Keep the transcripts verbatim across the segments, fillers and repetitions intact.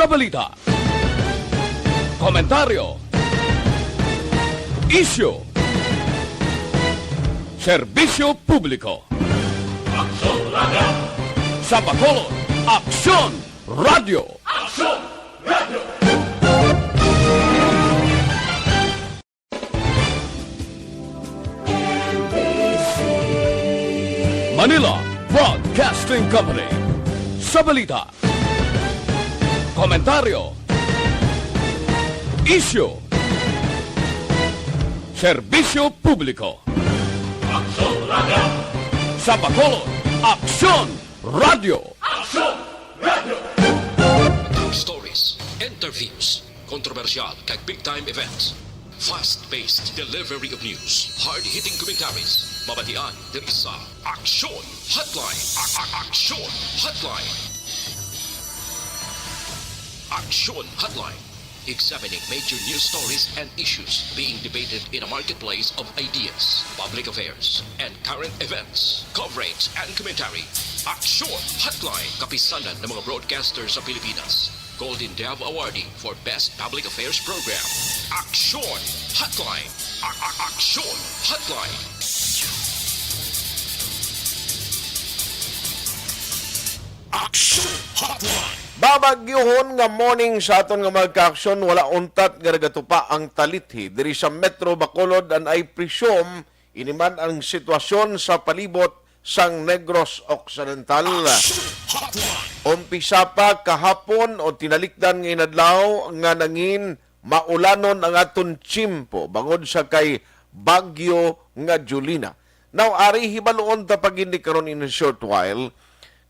Sa balita, komentaryo, isyu, serbisyo publiko. Aksyon Radio. Sa Bacolod, Aksyon Radio. Aksyon Radio. Manila Broadcasting Company. Sa balita, komentaryo, isyu, serbisyo publiko. Aksyon Radio. Sa Bacolod, Aksyon Radio. Aksyon Radio. Top stories, interviews, kontrobersyal kag big time events. Fast-paced delivery of news. Hard-hitting commentaries. Mabatian diri sa Aksyon Hotline. A- a- Aksyon Hotline. Aksyon Hotline. Examining major news stories and issues being debated in a marketplace of ideas, public affairs, and current events. Coverage and commentary. Aksyon Hotline. Kapisanan ng mga broadcaster sa Pilipinas. Golden Dove Awardee for Best Public Affairs Program. Aksyon Hotline. A- a- Aksyon Hotline. Aksyon Hotline. Babagyuhon nga morning sa aton nga mga kaaksyon, wala untat nga nagatupa ang talithi diri sa Metro Bacolod, and I presume ini man ang sitwasyon sa palibot sang Negros Occidental. Aksyon Hotline. Umpisa pa kahapon o tinalikdan nga inadlaw nga nangin maulanon ang aton tiyempo bangod sa kay bagyo nga Jolina. Now, ari hibaluon ta pa gid ni karon in a short while,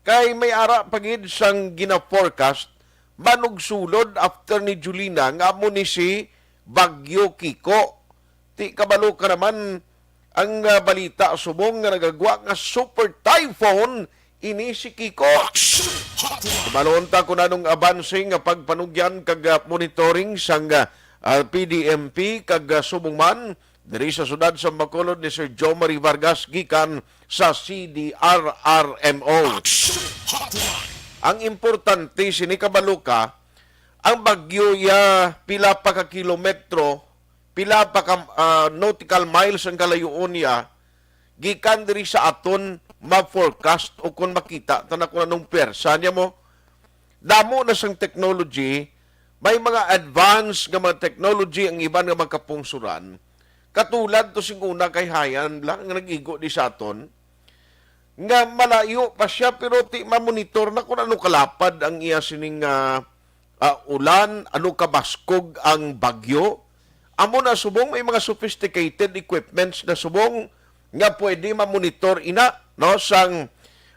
kay may ara pa gid sang gina-forecast manugsulod after ni Jolina, nga amo ni si Bagyo Kiko. Ti kabalo ka naman ang, ah, balita subong nga nagagwa nga super typhoon ini si Kiko. Aksyon Hotline. Balon ta kung anong abanse nga pagpanugyan kag, ah, monitoring sang, ah, ah, P D M P kag, ah, subong man diri sa siyudad sa Bacolod ni Sir Jomari Vargas gikan sa C D R R M O. Aksyon Hotline. Ang importante sini, kabalo ka, ang bagyo ya pila pa ka kilometro, pila pa ka, ah, nautical miles ang kalayuon niya gikan diri sa aton ma-forecast o kon makita ta na kung anong pwersa niya mo. Damo na sang technology, may mga advanced nga mga technology ang iban nga mga kapungsuran, katulad to sing una kay Haiyan lang nga nag-igo di sa aton, nga malayo pa siya, pero ti mamonitor na kung ano kalapad ang iya sining, ah, ah, ulan, ano kabaskog ang bagyo. Amo na subong may mga sophisticated equipments na subong nga pwede mamonitor ina, no, sang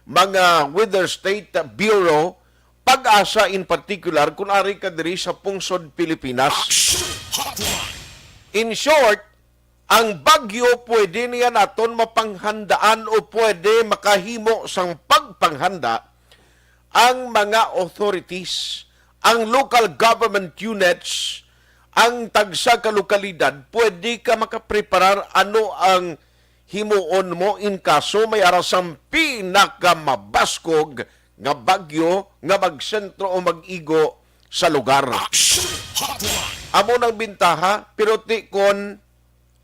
mga Weather State Bureau, PAGASA in particular, kung ari ka diri sa pungsod Pilipinas. Action Hotline. In short, ang bagyo pwede niya naton mapanghandaan o pwede makahimo sang pagpanghanda ang mga authorities, ang local government units, ang tagsa ka lokalidad, pwede ka makapreparar ano ang himuon mo in kaso may ara sang pinakamabaskog nga bagyo nga magsentro o mag-igo sa lugar. Action Hotline. Amo nang bintaha, pero ti kon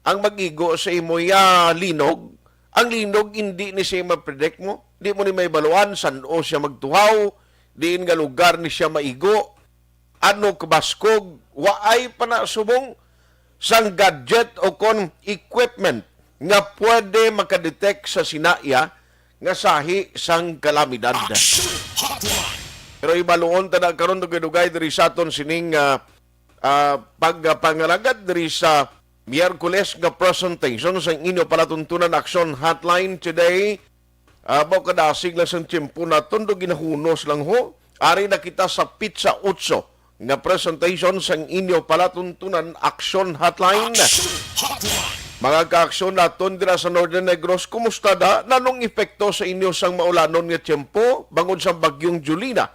ang mag-igo sa imo ya linog, ang linog hindi ni siya ma-predict mo. Di mo ni may baluan san-o siya magtuhaw, diin nga lugar ni siya maigo, ano kabaskog, waay pa na subong sang gadget o kon equipment nga pwede makadetect sa sinaya nga sahi sang kalamidad. Action Hotline. Pero ibaluon ta na karon dugay-dugay diri sa aton sining, ah, ah, pagpangalagad diri sa Miyerkules nga presentation sang inyo palatuntunan Action Hotline today. Ah, mao kadasig lang sang tiyempo naton, do ginahunos lang ho. Ari na kita sa pitsa otso nga presentation sang inyo palatuntunan Action Hotline. Action Hotline. Mga kaaksyon naton dira sa Northern Negros, kumusta da? Nanong epekto sa inyo sang maulanon nga tiyempo bangod sa bagyong Jolina?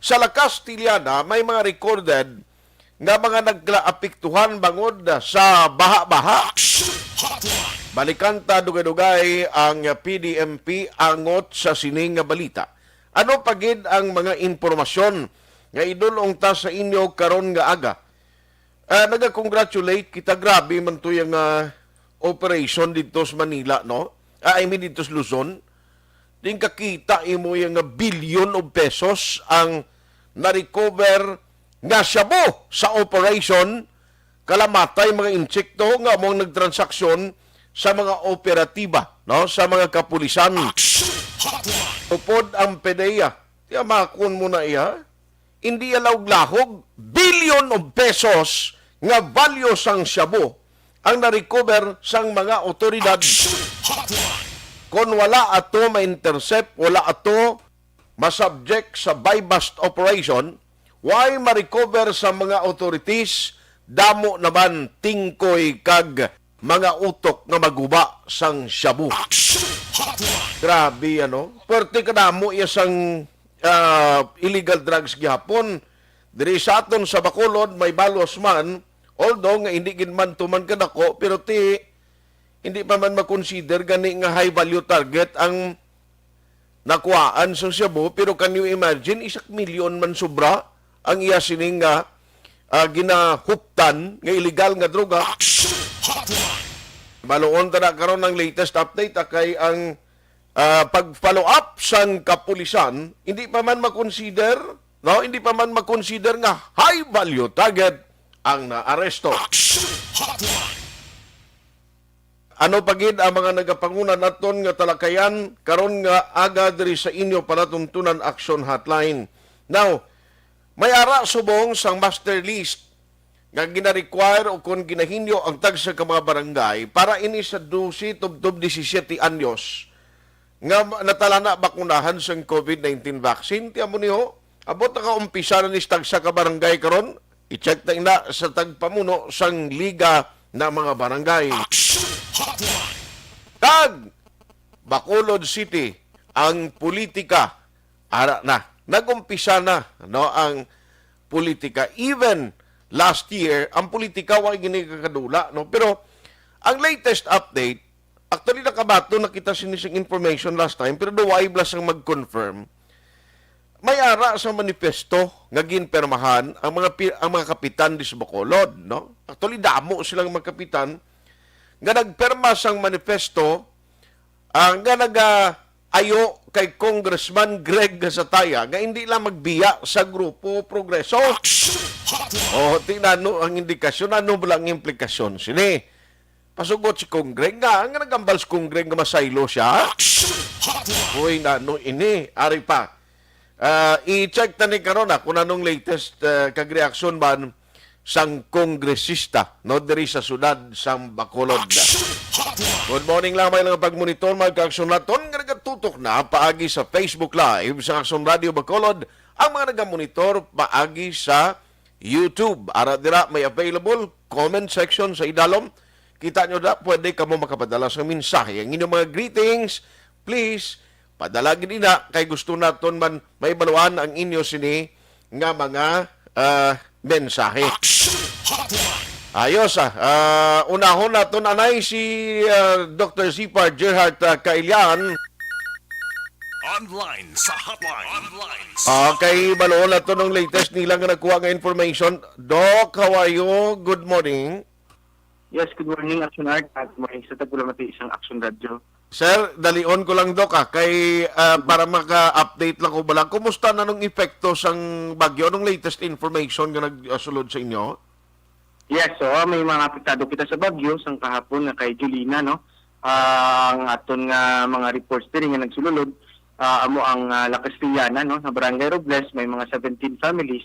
Sa La Castellana, may mga recorded nga mga naglaapektuhan bangod sa baha-baha. Action Hotline. Balikan ta dugay-dugay ang P D M P angot sa sining nga balita. Ano pa gid ang mga impormasyon nga idul-ong ta sa inyo karon nga aga. Ah, naga-congratulate kita. Grabe man to yung, ah, operation dito sa Manila, no? Ah, I mean, dito sa Luzon. Din kakita imo yung nga billion of pesos ang na-recover nga shabu sa operation. Kalamatay, mga insekto nga among nagtransaksyon sa mga operatiba, no, sa mga kapulisan. Upod ang PDEA, tiyamakon mo na iya, hindi alaw lahog, billion of pesos nga value sang shabu ang na-recover sang mga otoridad. Kon wala ato ma-intercept, wala ato masubject sa buy-bust operation, way ma-recover sa mga authorities, damo naman tingkoy kag mga utok nga maguba sang shabu. Grabe, ano? Pwerte kadamo iya sang, ah, illegal drugs gihapon. Diri sa aton sa Bacolod, may balos man, although nga hindi gid man tuman kadako, pero ti, hindi pa man makonsider gani nga high value target ang nakuhaan sang shabu, pero can you imagine, isa ka milyon man sobra ang iya sining nga, ah, ginahuptan nga illegal nga droga. Baluon ta na karon ang latest update, ah, kay ang, ah, pag-follow up sang kapulisan, hindi pa man makonsider, no? Hindi pa man makonsider nga high value target ang naaresto. Ano pa gid ang mga nagapanguna naton nga talakayan karon nga aga diri sa inyo palatuntunan action hotline? Now, may ara subong sang master list nga gina-require o kon ginahinyo ang tagsa ka mga barangay para ini sa dose tubtob disisiete anyos nga ma-, natalana bakunahan sang covid nineteen vaccine. Ti amo ni ho, abot na kaumpisa na ni sa tagsa ka barangay karon. I-check ta ina sa tagpamuno sang Liga na mga Barangay. Kag Bacolod City, ang politika, ara na. Nag-umpisa na, no, ang politika. Even last year, ang politika wa gini kakadula, no? Pero ang latest update, actually, nakabaton na kita sini sing information last time, pero do wa bala sang mag-confirm. May ara sa manifesto nga ginpirmahan ang mga pi-, ang mga kapitan di sa Bacolod, no? Actually, damo silang mga kapitan nga nagpirma sang manifesto, ah, nga naga-ayo kay Congressman Greg Gasataya nga hindi lang magbiya sa Grupo Progreso. Oh, ti nano ang indikasyon, ano bala ang implikasyon sini? Pasugot si Kong Greg nga, nga nagambal si Kong Greg nga masaylo siya. Uy, nano ini? Ari pa. Ah, i-check ta ni karon, ah, kung anong latest, ah, kag reaksyon man sang kongresista, no, diri sa siyudad sang Bacolod. Good morning lang, may lang pagmonitor, mga kaaksyon naton nga nagatutok na paagi sa Facebook Live sa Aksyon Radio Bacolod, ang mga nagamonitor paagi sa YouTube. Ara dira may available comment section sa idalom. Kita nyo na, pwede kamo makapadala sa mensahe. Ang inyong mga greetings, please, padala gid ina kay gusto naton man mahibaluan ang inyo sini nga mga, ah, mensahe. Ayos, ah. Ah, unahon naton anay si, ah, Doktor Zipar Gerhart, ah, Kailian. Online sa hotline. Online sa Okay, baluon nato nung latest nila nga nakuha nga information. Doc, how are you? Good morning. Yes, good morning, Action Art. At morning sa tagpulamati isang Action Radio. Sir, dalion ko lang, Doc, ah, kay, ah, para maka-update lang ko bala. Kumusta na nung epekto sang bagyo? Anong latest information nga nagsulod sa inyo? Yes, so, ah, may mga apektado kita sa bagyo sang kahapon nga kay Julina, no? Ah, ang aton nga mga reports diri nga nagsululod, ah, amo ang, ah, La Castellana, no? Sa Barangay Robles, may mga seventeen families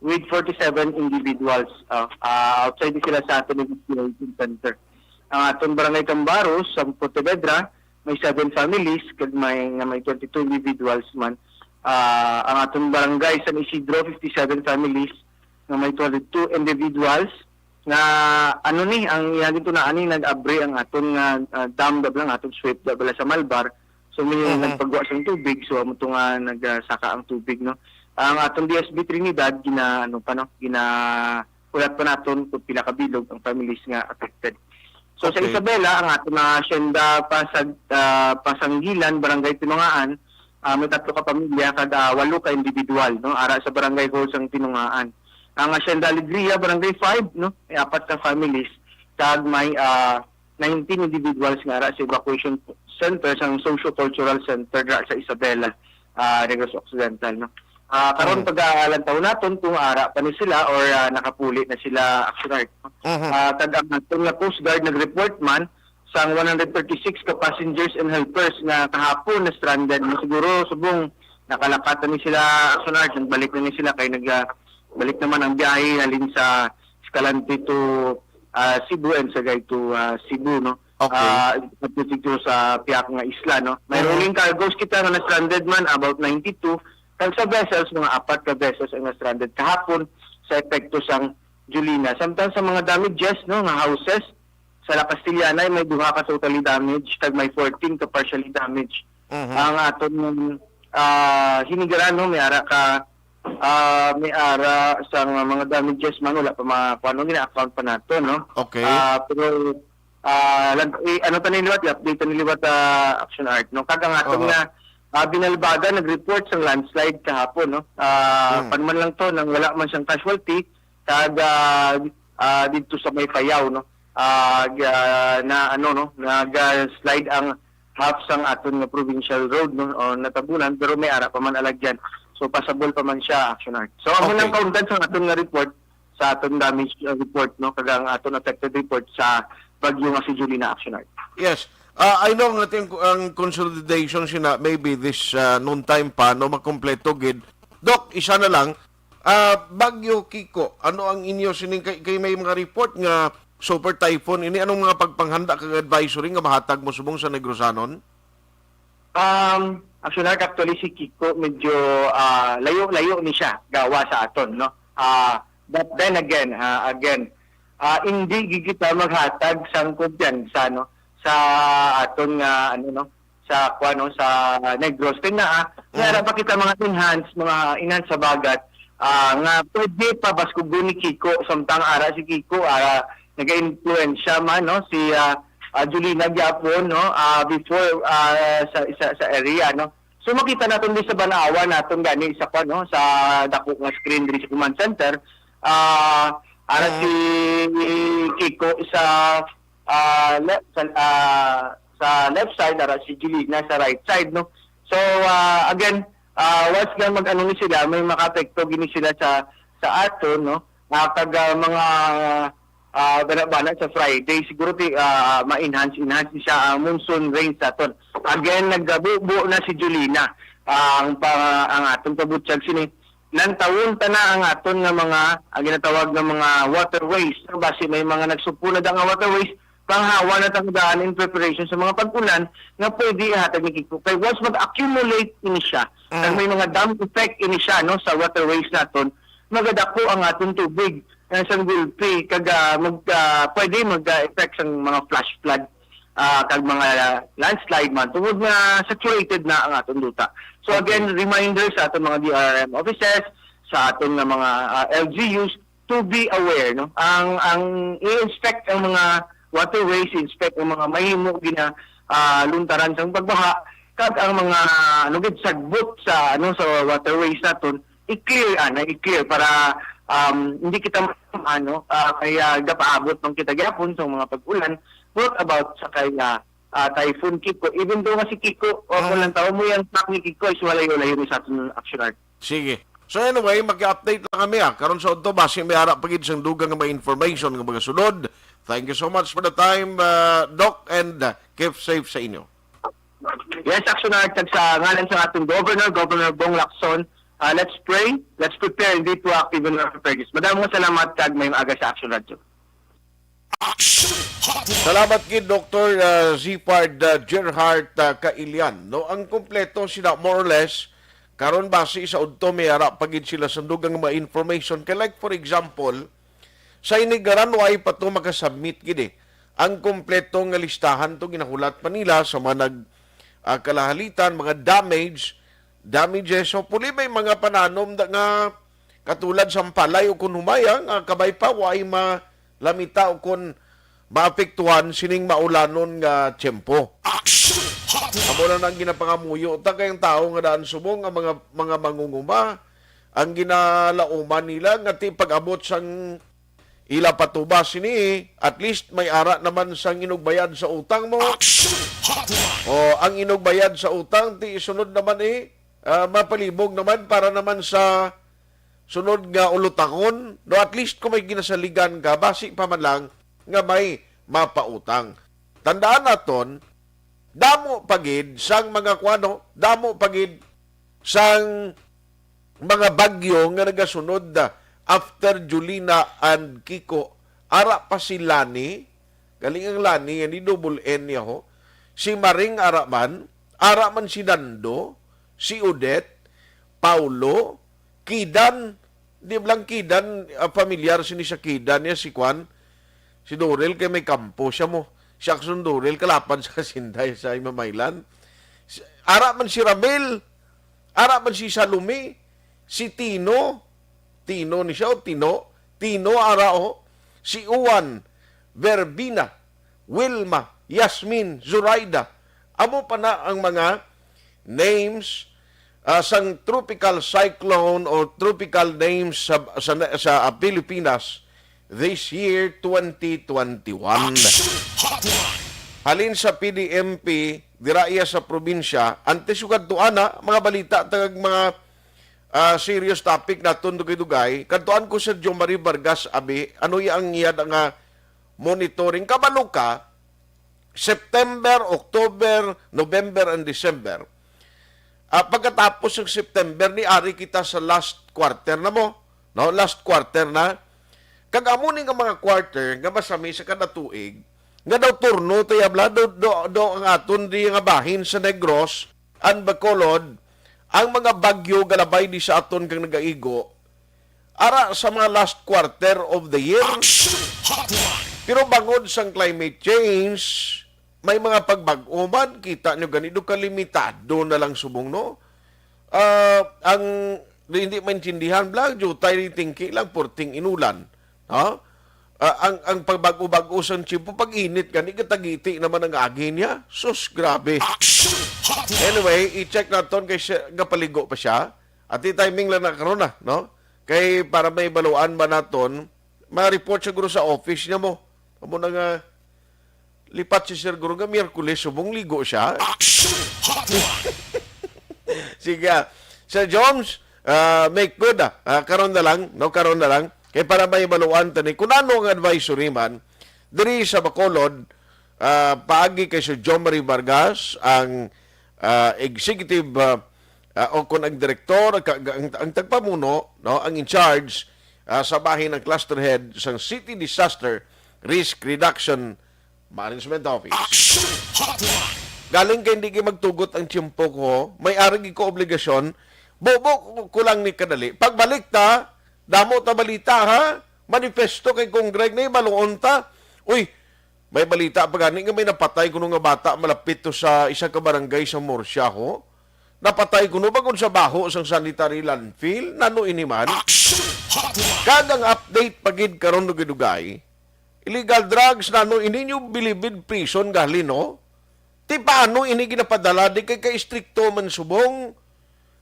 with forty-seven individuals, ah, ah, outside sila sa aton evacuation center. Ang aton Barangay Cambaros sa Pontevedra, may seven families, kag may, nga may twenty-two individuals man. Ah, ang aton Barangay San Isidro, fifty-seven families, nga may twenty-two individuals, nga ano ni, ang iya dito na ani, nag-abri ang aton nga, ah, dam da bala, aton sweep da bala sa Malbar. So, may Mhm. nagpagwa sang tubig, so amo to nga nagsaka ang tubig, no. Ang aton D S B Trinidad, gina, ano pa, no, ginahulat pa naton kung pila ka bilog ang families nga affected. So, sa Okay. Isabela, ang aton nga Hacienda Pasag-, ah, Pasanggilan, Barangay Timangaan, Ah, may tatlo ka pamilya kag, ah, walo ka individual, no, ara sa barangay hall sang Tinungaan. Ang Hacienda Alegria, Barangay five, no, may apat ka families kag may, ah, nineteen individuals nga ara sa evacuation center sang socio-cultural center dira sa Isabela, ah, Negros Occidental, no. Ah, karon, mm, pag-aalantaw naton kung ara pa ni sila or, ah, nakapuli na sila, Action Art, no? Mhm. Ah, kag ang aton nga Coast Guard nag-report man sang one hundred thirty-six ka passengers and helpers nga kahapon na stranded. Siguro subong nakalakat na ni sila, Action Art, nagbalik na ni sila kay nag, ah, balik naman ang biyahe halin sa Escalante to, ah, Cebu and Sagay to, ah, Cebu, no? Okay. Ah, nagtitigto sa piyak nga isla, no? May, mhm, rolling cargos kita nga na-stranded man, about ninety-two. Kag sa vessels, mga apat ka vessels ang na-stranded kahapon sa epekto sang Julina. Samtang sa mga damages, no, nga houses, sa La Castellana, may duha ka totally damaged, kag may fourteen ka partially damaged. Mhm. Ang aton, ah, hinigaran, no, may ara ka, ah, may ara sa mga, mga damages man, wala pa ma-, kuwan, no, gina-account pa nato, no? Okay. Ah, pero, ah, lag-, i-, ano ta ni liwat, i-update ta ni liwat, ah, Action Art, no? Kag ang aton, aha, nga, ah, Binalbagan nag-report sang landslide kahapon, no? Ah, mm, pan man lang to, nang wala man siyang casualty, kag, ah, ah, didto sa may Payaw, no? Ah, ga-, na, ano, no, nag-slide ang half sang aton nga provincial road, no, o natabunan, pero may ara pa man alagyan. So, passable pa man siya, Action Art. So, amo, okay, nang kaundan sa aton nga report, sa aton damage, uh, report, no, kag ang aton affected report sa bagyo nga si Julina, Action Art. Yes. Ah, I know nga ting-, ang consolidation sina maybe this, ah, noon time pa, no, makompleto gid. Doc, isa na lang. Ah, Bagyo Kiko, ano ang inyo sining kay, kay may mga report nga super typhoon ini? Anong mga pagpanghanda kag advisory nga mahatag mo subong sa Negrosanon? Um, Action Art, actually, si Kiko medyo, ah, layo-layo ni siya gawa sa aton, no? Ah, but then again, ah, again, ah, hindi gid kita maghatag sang kumpiyansa, no, sa aton nga, ano, no, sa, kuwan, no, sa Negros. Kay naa, may ara, mm, pa kita mga enhance, mga enhance sa bagat, ah, nga pwede pa baskugon ni Kiko, samtang ara si Kiko, ah, nag-influensya man, no, si, ah, ah, Julina gyapon, no, ah, before, ah, sa, sa, sa area, no. So, makita naton di sa banawan naton gani sa, kuwan, no, sa dako nga screen diri sa command center, ah, ara, mm, si Kiko sa, ah, le-, sa, ah, sa left side, ara si Julina sa right side, no. So, ah, again, ah, once nga mag-ano ni sila, may makaapekto gini sila sa, sa aton, no. Ah, kag, ah, mga, ah, bana-bana sa Friday, siguro ti-, ah, ma-enhance, enhance siya ang monsoon rains naton. Again, nagabubo na si Julina. Ah, ang pa-, ang aton pabutyag sini, lantawon ta na ang aton nga mga, ang ginatawag nga mga waterways. Pero basi may mga nagsupo na da nga waterways, panghawa na ta nga daan in preparation sa mga pag-ulan nga pwede ihatag ni Kiko. Kay once mag-accumulate ini siya, kag, mm, may mga dam effect ini siya, no, sa waterways naton, magadako ang aton tubig, eh, sang gulpi, kag, ah, mag, ah, pwede mag, ah, effect sang mga flash flood, ah, kag mga landslide man, tungod nga saturated na ang aton duta. So, okay, again, reminder sa aton mga D R R M offices, sa aton nga mga, ah, L G Us, to be aware, no? Ang, ang i-inspect ang mga waterways, i-inspect ang mga mahimo gina, ah, luntaran sang pagbaha, kag ang mga, ano gid, sagbot sa, ano, sa waterways naton, i-clear, ana, i-clear para, um, hindi kita, ano, ah, kaya gapaabot man kita gyapon sa mga pag-ulan, brought about sa kay, ah, ah, Typhoon Kiko. Even though nga si Kiko, o, kung, mhm, lang tao mo, yung track ni Kiko is walayo-layo ni sa aton, Action Art. Sige. So anyway, maki-update lang kami, ah. Karon sa udto, basi may ara pa gid sang dugang nga mga information nga mga sulod. Thank you so much for the time, ah, Doc, and, ah, keep safe sa inyo. Yes, Action Art, kag sa ngalan sa ating Governor, Governor Bong Lacson, ah, let's pray, let's prepare, and be proactive in our preparedness. Madamo nga salamat, kag may aga sa Action Radio. Action Hotline. Salamat gid, Doktor, ah, Zipard, ah, Gerhart, ah, Kailian. No, ang kompleto sila, more or less, karon basi sa udto may ara pa gid sila sa dugang mga information. Kay, like, for example, sa Inigaran, wa pa to makasubmit gid, eh. Ang kompleto nga listahan to ginahulat pa nila sa mga nag, ah, kalahalitan, mga damage, damages. So, puli may mga pananom da nga katulad sang palay o kon humaya nga kabay pa, wa ay malamita o kon maapektuhan sining maulanon nga tiyempo. Amo na ang ginapangamuyo ta kay ang tawo nga daan subong ang mga, mga mangunguma, ang ginalauman nila nga ti pag-abot sang ila patuba sini, at least may ara naman sang inugbayad sa utang mo. O ang inugbayad sa utang, ti isunod naman eh, ah, mapalibog naman para naman sa sunod nga ulutangon. No, at least kung may ginasaligan ka, basi pa man lang nga may mapautang. Tandaan naton, damo pa gid sang mga kuano, damo pa gid sang mga bagyo nga nagasunod, ah, after Julina and Kiko. Ara pa si Lani, galing ang Lani, yan ni double N niya ho. Si Maring ara man, ara man si Nando, si Odette, Paulo, Kidan, di ba lang Kidan, ah, pamilyar sini sa Kidan niya, si Kwan, si Dorel kay may kampo siya mo. Si Akson Dorel, kalapan sa Sinday sa Imamaylan. Si, ara man si Ramil, ara man si Salome, si Tino, Tino ni siya, o Tino, Tino, ara, o, si Juan, Verbina, Wilma, Yasmin, Zoraida. Amo pa na ang mga names, ah, sang tropical cyclone o tropical names sa, sa, sa, ah, Pilipinas this year, twenty twenty-one. Halin sa P D M P, dira iya sa probinsya, antes ko kadto ana, mga balita tag mga, ah, serious topic naton dugay-dugay. Kadtuan ko si Jomari Vargas, abi, ano iya ang iya nga monitoring? Kabalo ka, September, October, November, and December. Ah, pagkatapos ng September, ni ari kita sa last quarter na mo. No? Last quarter na. Kag amo ni nga mga quarter nga masami sa kada tuig, nga daw turno, tayabla, do, do, do ang aton di nga bahin sa Negros, and Bacolod, ang mga bagyo galabay di sa aton kang nagaigo, ara sa mga last quarter of the year. Pero bangod sang climate change, may mga pagbag-o man, kita nyo gani, do kalimitado na lang subong, no? Ah, ang di, hindi maintindihan, bla, jutay ni tingki lang, purting inulan. Ha? Ah, ang, ang pagbag-o-bag-o sang tiyempo, pag-init gani, katagiti naman ang agi niya. Sus, grabe. Anyway, i-check naton kay siya, gapaligo pa siya. At i-timing lang na karon na, no? Kay para may baluan ba naton, ma-report siguro sa office niya mo. Amo na nga, lipat si Sir Guro nga Miyerkules, subong ligo siya. Sige, ah. Sir Joms, ah, make good, ah. Ah, karon na lang, no, karon na lang. Kay para may baluan ta ni, kung ano ang advisory man, diri sa Bacolod, ah, paagi kay Sir John Marie Vargas, ang, ah, executive, ah, ah, o kung ang direktor, ang, ang, ang tagpamuno, no, ang in charge, ah, sa bahin ng cluster head sa City Disaster Risk Reduction Management Office. Galing kay hindi kay magtugot ang tiyempo ko, may arag ko obligasyon, bubo ko lang ni kadali. Pagbalik ta, damo ta balita, ha? Manifesto kay Congreg na ibaluon ta. Uy, may balita pa gani nga may napatay kuno nga bata malapit to sa isa ka barangay sa Murcia, ho. Napatay kuno bangod sa baho sang sanitary landfill. Nano ini man? Kag ang update pa gid karon dugay-dugay. Illegal drugs, nano ini, nyo bilibid prison gali, no? Ti paano ini ginapadala di kay ka-istrikto man subong?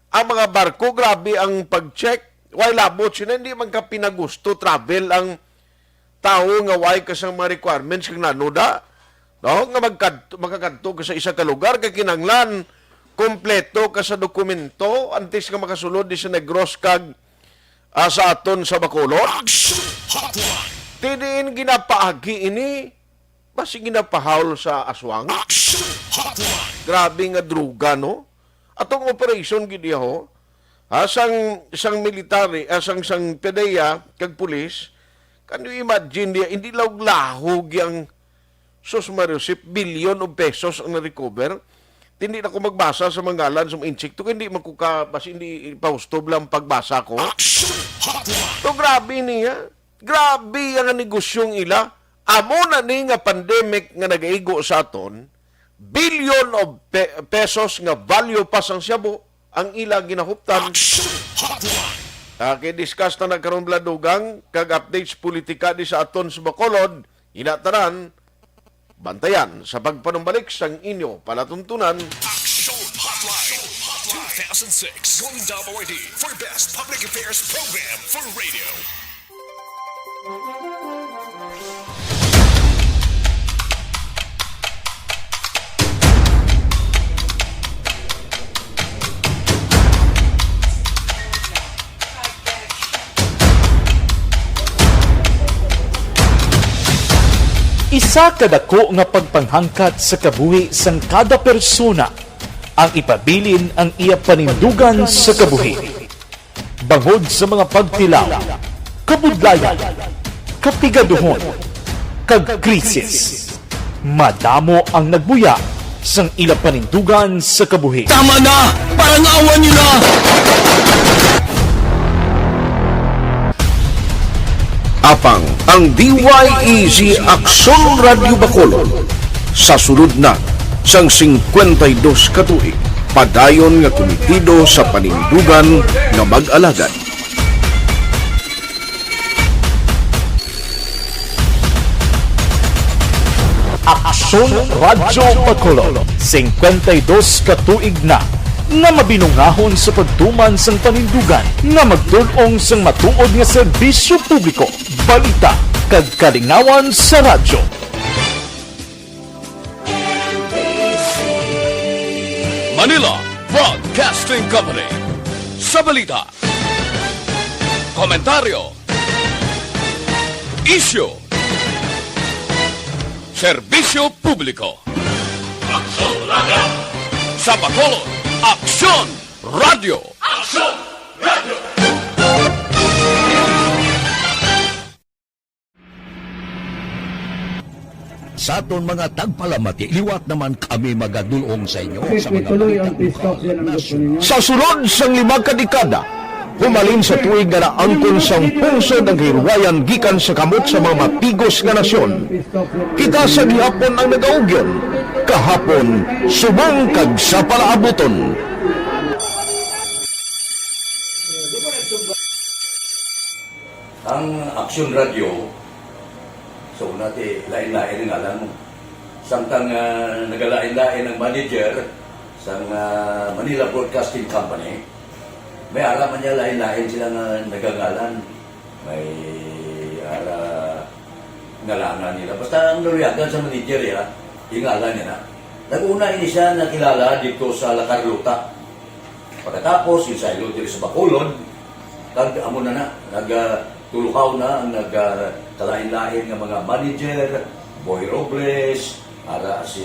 Ang mga barko, grabe ang pag-check. Way labot sila, hindi man ka pinagusto travel ang tawo nga way ka sang mga requirements kag nano da, no? Nga magkadto, makakadto ka sa isa ka lugar kay kinahanglan kompleto ka sa dokumento antes nga makasulod di sa Negros kag, ah, sa aton sa Bacolod. Ti diin ginapaagi ini, basi ginapahaul sa aswang. Grabe nga droga, no? Atong operation gid iya, ho. Ha, sang, sang military, ah, sang, sang PDEA kag pulis, can you imagine niya, hindi lahog-lahog yang, sus Mario, sip billion of pesos ang na-recover. Hindi na ko magbasa sa mga ngalan sa mga insik to, hindi man ko ka, basi hindi pahustob lang pagbasa ko. To, grabe niya. Grabe ang negosyong ila. Amo na ni nga pandemic nga nagaigo sa aton, billion of pe-, pesos nga value pa sang shabu ang ila ginahuptan. Ah, kay discuss na nagkaroon bala dugang kag updates politika di sa aton sa Bacolod, ina tanan, Bantayan sa pagpanumbalik sang inyo palatuntunan. Action Hotline two thousand six Golden Dome Awardee for Best Public Affairs Program for Radio. Isa ka dako nga pagpanghangkat sa kabuhi sang kada persona ang ipabilin ang iya panindugan sa kabuhi. Bangod sa mga pagtilaw, kabudlayan, kapigaduhon, kag krisis, madamo ang nagbuya sang ila panindugan sa kabuhi. Tama na! Parang awa niyo na! Apang ang D Y E Z Aksyon Radyo Bacolod sa sulod na sang singkwenta y dos ka tuig, padayon nga kumitido sa panindugan nga mag-alagad. Aksyon Radyo Bacolod, singkwenta y dos ka tuig na nga mabinungahon sa pagtuman sang panindugan nga magdul-ong sang matuod nga serbisyo publiko, balita, kag kalingawan sa radyo. Manila Broadcasting Company. Sa balita, komentaryo, isyu, serbisyo publiko. Aksyon Radyo. Sa Bacolod, Aksyon Radyo. Aksyon Radyo. Sa aton mga tagpalamati, liwat naman kami magadul-ong sa inyo sa mga balita lokal, nasyonal. Sa sulod sang lima ka dekada, humalin sa tuig nga naangkon sang pungsod ang kahilwayan gikan sa kamot sa mga matigos nga nasyon, kita sa gihapon ang nagaugyon, kahapon, subong kag sa palaabuton. Ang Aksyon Radyo, sa una ti, lain-lain ang ngalan mo. Samtang, ah, nagalain-lain ang manager sang, ah, Manila Broadcasting Company, may ara man niya lain-lain sila nga nagangalan. May ara ngalanan nila. Basta ang naluyagan sa manager, ya, yung ngalan niya na. Nag-una ini siya nakilala dito sa La Carlota. Pagkatapos, yung saylo diri sa Bacolod, kag amo na na, nag, ah, tuluhaw na ang nag, ah, kalain-lain nga mga manager, Boy Robles, ara si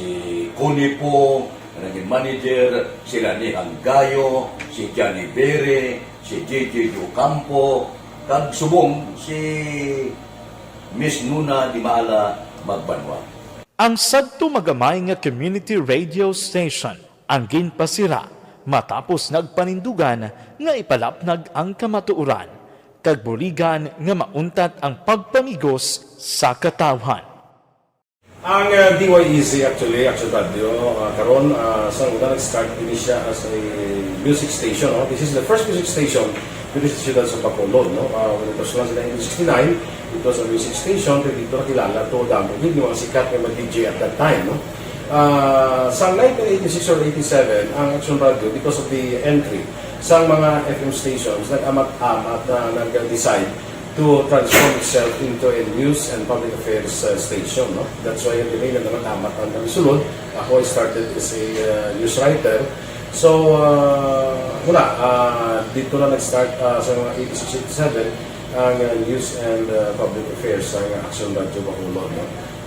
Connie Pong, nga naging manager, si Rani Hanggayo, si Johnny Bere, si J J Ocampo, kag subong si Miss Nuna Dimaala Magbanwa. Ang sadto magamay nga community radio station ang ginpasira matapos nagpanindugan nga ipalapnag ang kamatuoran kag buligan nga mauntat ang pagpamigos sa katawhan. Ang, uh, D Y E Z, actually, Action Radio, uh, karon, uh, sa una nag-start ini siya as a music station, no? This is the first music station diri sa siyudad sa Bacolod, no? Uh, when it was launched in nineteen sixty-nine, it was a music station, kay dito nakilala to, damo gid yung mga sikat nga mag-D J at that time, no? Ah, sa nineteen eighty-six or eighty-seven, ang Action Radio, because of the entry sa mga F M stations, nag-amat-amat na nag-decide to transform itself into a news and public affairs, uh, station, no? That's why the name nag-amat-amat ang nagsulod. Ako, I started as a, uh, news writer. So, uh, wala, uh, dito na nag-start, uh, sa mga eighty-six, eighty-seven, ang, uh, news and, uh, public affairs sa Action Radio Bacolod, no?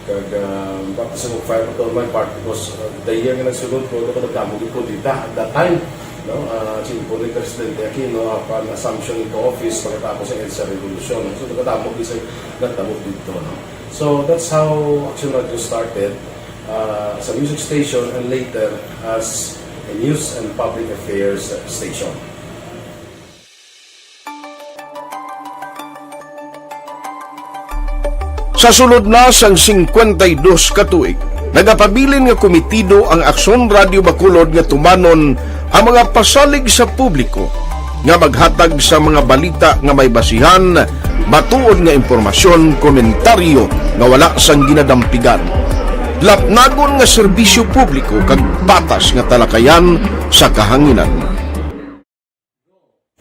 Kag, ah, baptism of fire pa to my part because, ah, the year nga nagsulod ko, ako nagdamo gid ko dita at that time, no? Ah, siyempre ni Presidente Aquino, upon assumption into office, pagkatapos sa EDSA Revolution, no? So, nagdamo gid sa nagdamo dito, no? So, that's how Action Radio started, ah, as a music station and later as a news and public affairs station. Sa sulod na sang singkwenta y dos ka tuig, nagapabilin nga kumitido ang Aksyon Radio Bacolod nga tumanon ang mga pasalig sa publiko nga maghatag sa mga balita nga may basihan, matuod nga impormasyon, komentaryo nga wala sang ginadampigan. Lapnagon nga serbisyo publiko kag patas nga talakayan sa kahanginan.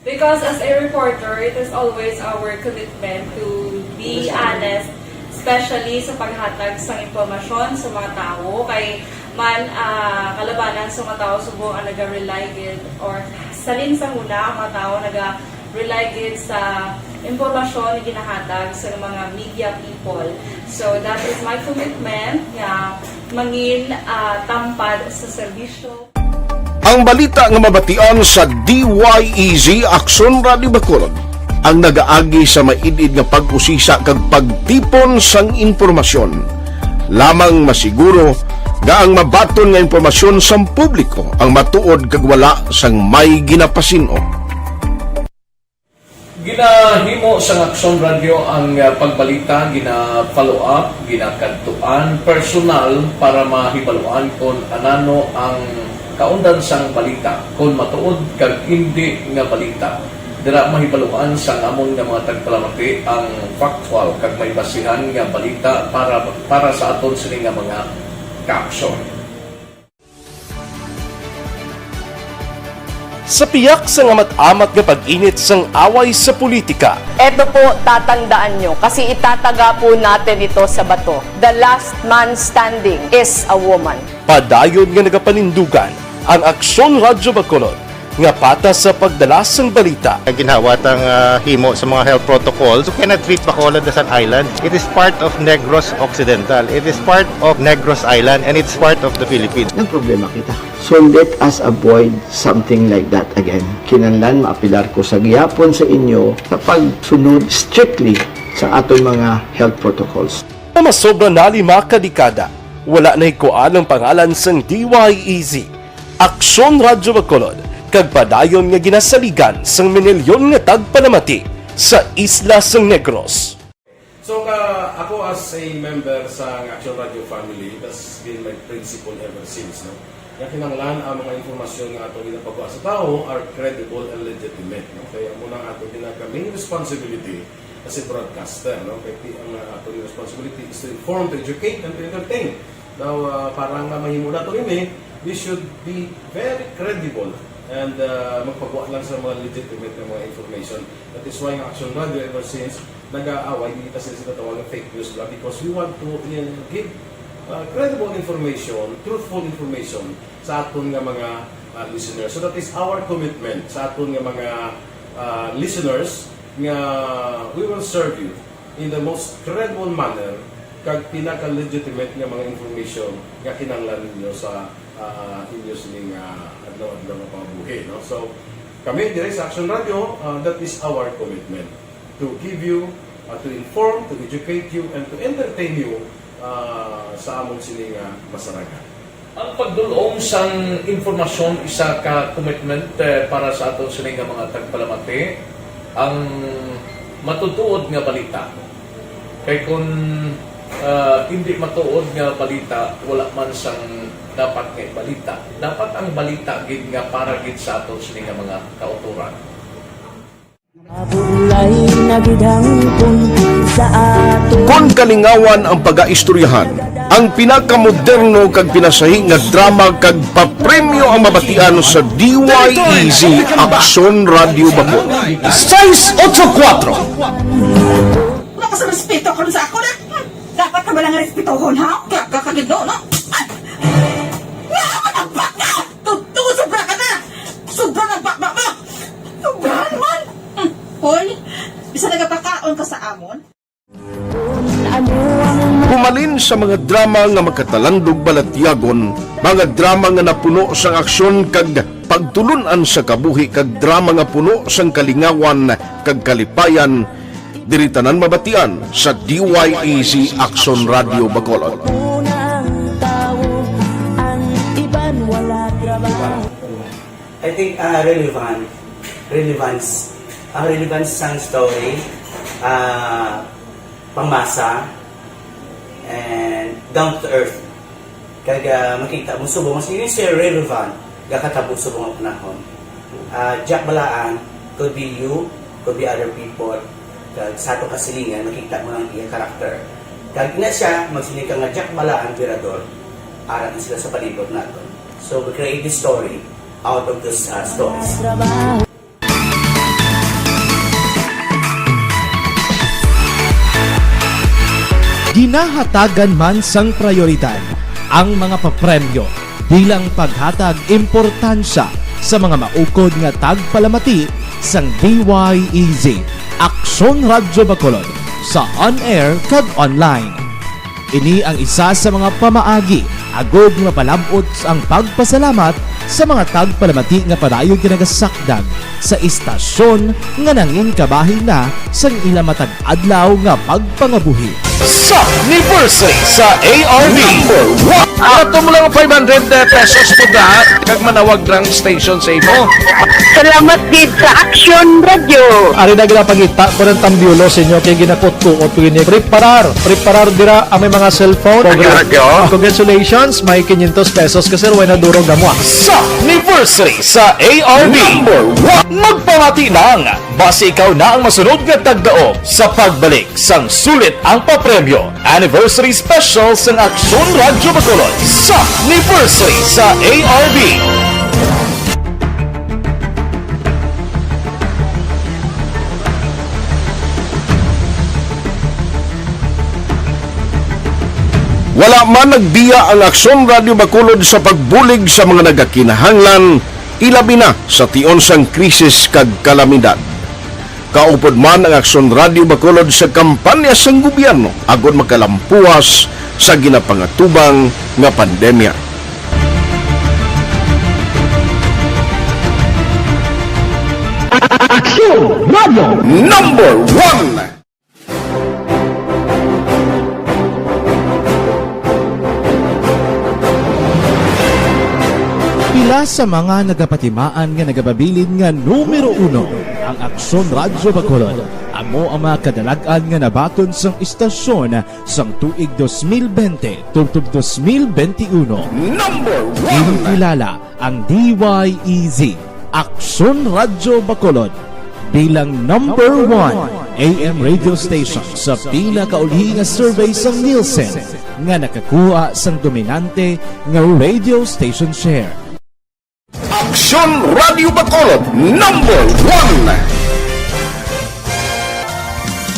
Because as a reporter, it is always our commitment to be honest, especially sa paghatag sa impormasyon sa mga tawo. Kay man, ah, kalabanan sa mga tawo subong ang naga-rely gid, or salin sa huna ang mga tawo naga-rely gid sa impormasyon nga ginahatag sa mga media people. So that is my commitment nga mangin, ah, tampad sa serbisyo. Ang balita nga mabatian sa D Y E Z Aksyon Radio Bacolod ang nagaagi sa maid-id nga pag-usisa kag pagtipon sang impormasyon. Lamang masiguro nga ang mabaton nga impormasyon sang publiko ang matuod kag wala sang may ginapasin-o. Ginahimo sang Aksyon Radyo ang, ah, pagbalita, gina-follow up, ginakadtuan personal para mahibaluan kon anano ang kaundan sang balita, kon matuod kag indi nga balita. Dira mahibaluan sang amon nga mga tagpalamati ang factual kag may basihan nga balita para, para sa aton sini nga mga kaaksyon. Sa piyak sang amat-amat nga pag-init sang away sa politika, Eto po, tatandaan nyo, kasi itataga po natin ito sa bato. The last man standing is a woman. Padayon nga nagapanindugan ang Aksyon Radyo Bacolod nga patas sa pagdala sang balita. Ginhawat ang, ah, himo sa mga health protocols. You cannot treat Bacolod as an island. It is part of Negros Occidental. It is part of Negros Island, and it's part of the Philippines. Nagproblema kita. So let us avoid something like that again. Kinahanglan maapilar ko sa gihapon sa inyo sa pagsunod strictly sa aton mga health protocols. Nga masobra na lima ka dekada, wala nahikuan ang pangalan sang D Y E Z, Aksyon Radyo Bacolod, kag padayon nga ginasaligan sang minilyon nga tagpalamati sa isla sang Negros. So, ka, ako as a member sa Action Radio family, that's been my principle ever since, no? Nga kinahanglan ang mga impormasyon nga ato ginapagawa sa tawo are credible and legitimate, no? Kaya amo na ang ato ginaka main responsibility as a broadcaster, no? Kay ti-, ang, uh, ato responsibility is to inform, to educate, and to entertain. Now, uh, para nga mahimo nato ini, we should be very credible and, uh, magpagawa lang sa mga legitimate nga mga information. That is why ang Action Radio ever since nag-aaway, hindi ta sila, sila tawag fake news lang, because we want to, uh, give, uh, credible information, truthful information sa aton nga mga, uh, listeners. So that is our commitment sa aton nga mga, uh, listeners, nga we will serve you in the most credible manner kag pinaka-legitimate nga mga information nga kinahanglan ninyo sa, ah, inyo sining, ah, adlaw-adlaw nga pangabuhi, no? So, kami diri sa Action Radio, ah, that is our commitment, to give you, ah, to inform, to educate you, and to entertain you, ah, sa amon sini nga masaragan. Ang pagdul-ong sang impormasyon isa ka commitment, eh, para sa aton sini nga mga tagpalamati, ang matutuod nga balita. Kay kun, ah, indi matuod nga balita, wala man sang dapat nga balita. Dapat ang balita gid nga para gid sa aton sini nga mga kautoran. Mabulay na gid hangpon sa ato. Kon kalingawan ang pagaistoryahan, ang pinakamoderno kag pinasahi nga drama kag papremyo ang mabatian sa D Y E Z Aksyon Radio Bacolod. Sais otso kuwatro. Wala ka sa respeto karon sa ako na. Hmm. Dapat ka ba lang respetohon, ha? Kaya ka kagid, no? Ay! Wala ka ng baka! Totoo, sobra ka na! Sobra ng baka mo! Sobra naman! Hmm. Hoy, bisa nagapakaon ka sa amon? Humalin sa mga drama nga makatalandog balatyagon, mga drama nga napuno sang aksyon kag pagtulon-an sa kabuhi kag drama nga puno sang kalingawan kag kalipayan, diri tanan mabatian sa D Y E Z Aksyon Radio Bacolod. I think, ah, relevant, relevance, ang relevance sang story, ah, pangmasa, and down to earth. Kag, ah, makita mo subong, mas yun siya relevant, gakatabo subong ang panahon. Ah, Jack Balaan, could be you, could be other people, kag sa ato kasilingan, makita mo ang iya character. Kag ina siya, magsiling ka nga Jack bala ang emperador, ara na sila sa palibot naton. So, we create this story out of those, uh, stories. Ginahatagan man sang prayoridad ang mga papremyo bilang paghatag importansya sa mga maukod nga tagpalamati sang D Y E Z, Aksyon Radyo Bacolod, sa on-air kag online. Ini ang isa sa mga pamaagi agod nga mapalab-ot ang pagpasalamat sa mga tagpalamati nga padayon nga nagasakdag sa istasyon nga nangin kabahin na sang ila matag adlaw nga pagpangabuhi. Sa anniversary sa A R B. Number one. Ato mo lang five hundred pesos po da, kag manawag lang station sa imo. Salamat gid sa Aksyon Radyo. Ari na ginapangita ko ng tambyulo sa inyo kay ginakutkuot ko ini. Preparar, preparar dira ang may mga cellphone. Radyo. Congratulations, may quinientos pesos ka, sir, way na durog amo, ah. Sa anniversary sa A R B. Number one. Magpamati lang, basi ikaw na ang masunod nga tagdaog sa pagbalik sang sulit ang papremyo. Anniversary Special sang Aksyon Radyo Bacolod sa anniversary sa A R B. Wala man nagbiya ang Aksyon Radyo Bacolod sa pagbulig sa mga nagakinahanglan, ilabi na sa tion sang krisis kag kalamidad. Kaupod man ang Aksyon Radyo Bacolod sa kampanya sang gobyerno agod makalampuwas sa ginapangatubang nga pandemya. Aksyon Radyo Number One. Pila sa mga nagapatimaan nga nagababilin nga numero uno ang Aksyon Radyo Bacolod. Amo ang mga kadalag-an nga nabaton sang istasyon sang tuig dos mil bente tubtob dos mil bente uno. Number one. Ginkilala ang D Y E Z, Aksyon Radyo Bacolod, bilang number one A M radio station sa pinakaulihi nga survey sang Nielsen nga nakakuha sang dominante nga radio station share. Aksyon Radyo Bacolod, number one.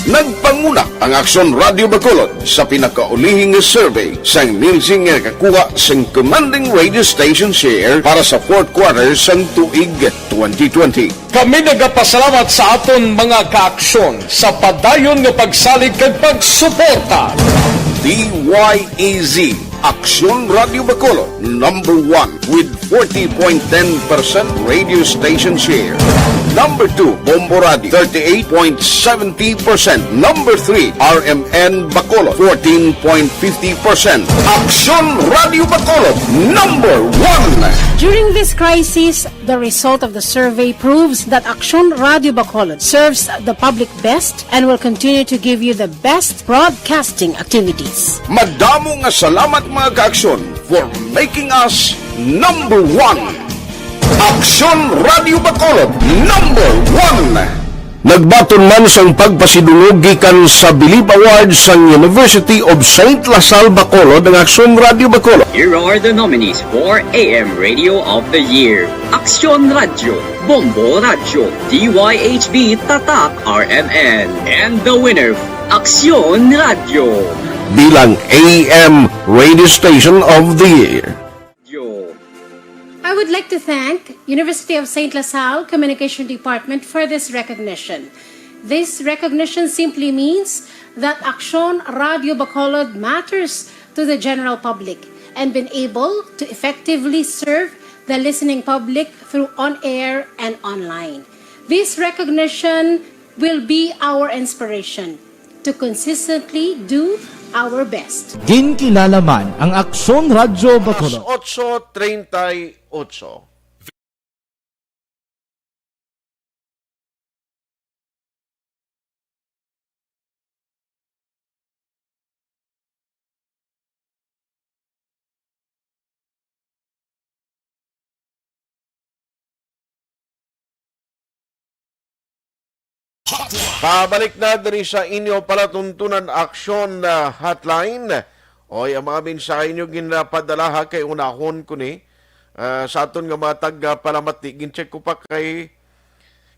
Nagpanguna ang Aksyon Radyo Bacolod sa pinakaulihi nga survey sang Nielsen nga nakakuha sing commanding radio station share para sa fourth quarter sang tuig twenty twenty. Kami nagapasalamat sa aton mga kaaksyon sa padayon nga pagsalig kag pagsuporta. D Y E Z, Aksyon Radyo Bacolod, number one with forty point ten percent radio station share. Number two, Bombo Radio, thirty-eight point seventy percent. Number three, R M N Bacolod, fourteen point fifty percent. Aksyon Radyo Bacolod, number one. During this crisis, the result of the survey proves that Aksyon Radyo Bacolod serves the public best and will continue to give you the best broadcasting activities. Madamo nga salamat, mga kaaksyon, for making us number one. Aksyon Radyo Bacolod, number one. Nagbaton man sang pagpasidungog gikan sa Bilib Award sang University of Saint La Salle Bacolod ang Aksyon Radyo Bacolod. Here are the nominees for A M Radio of the Year: Aksyon Radyo, Bombo Radyo, D Y H B Tatak R M N, and the winner, Aksyon Radyo, bilang A M Radio Station of the Year. I would like to thank University of Saint La Salle Communication Department for this recognition. This recognition simply means that Aksyon Radyo Bacolod matters to the general public and been able to effectively serve the listening public through on-air and online. This recognition will be our inspiration to consistently do our best. Ginkilala man ang Aksyon Radyo Bacolod. Alas otso treinta y ocho. Pabalik na diri sa inyo palatuntunan aksyon na hotline. Oy, ang mga mensahe nyo ginapadala ha kay unahon ko ni. Ah, sa aton nga mga tagpalamati, gin-check ko pa kay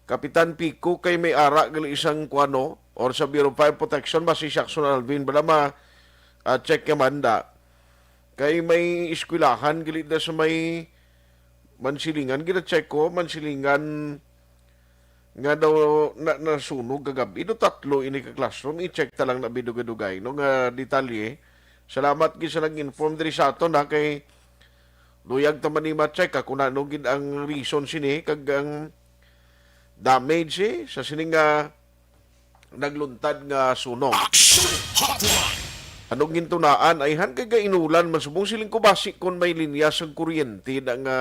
Kapitan Pico kay may ara gali isang kuano or sa Bureau of Fire Protection, basi si Action Alvin bala ma ah, check naman da. Kay may eskwelahan gali da sa may Mansilingan, gina-check ko, Mansilingan nga daw na, nasunog kagabi. Do tatlo ini ka classroom, i-check ta lang na bidugay-dugay, no, nga detalye. Salamat gid sa nag-inform diri sa aton, ha, kay luyag ta man ni ma-check, ha, kung ano gid ang reason sini, kag ang damage, eh, sa sini nga nagluntad nga sunog. Action Hotline. Anong gintunaan? Ayhan kay gainulan man subong siling ko basi kon may linya sang kuryente na nga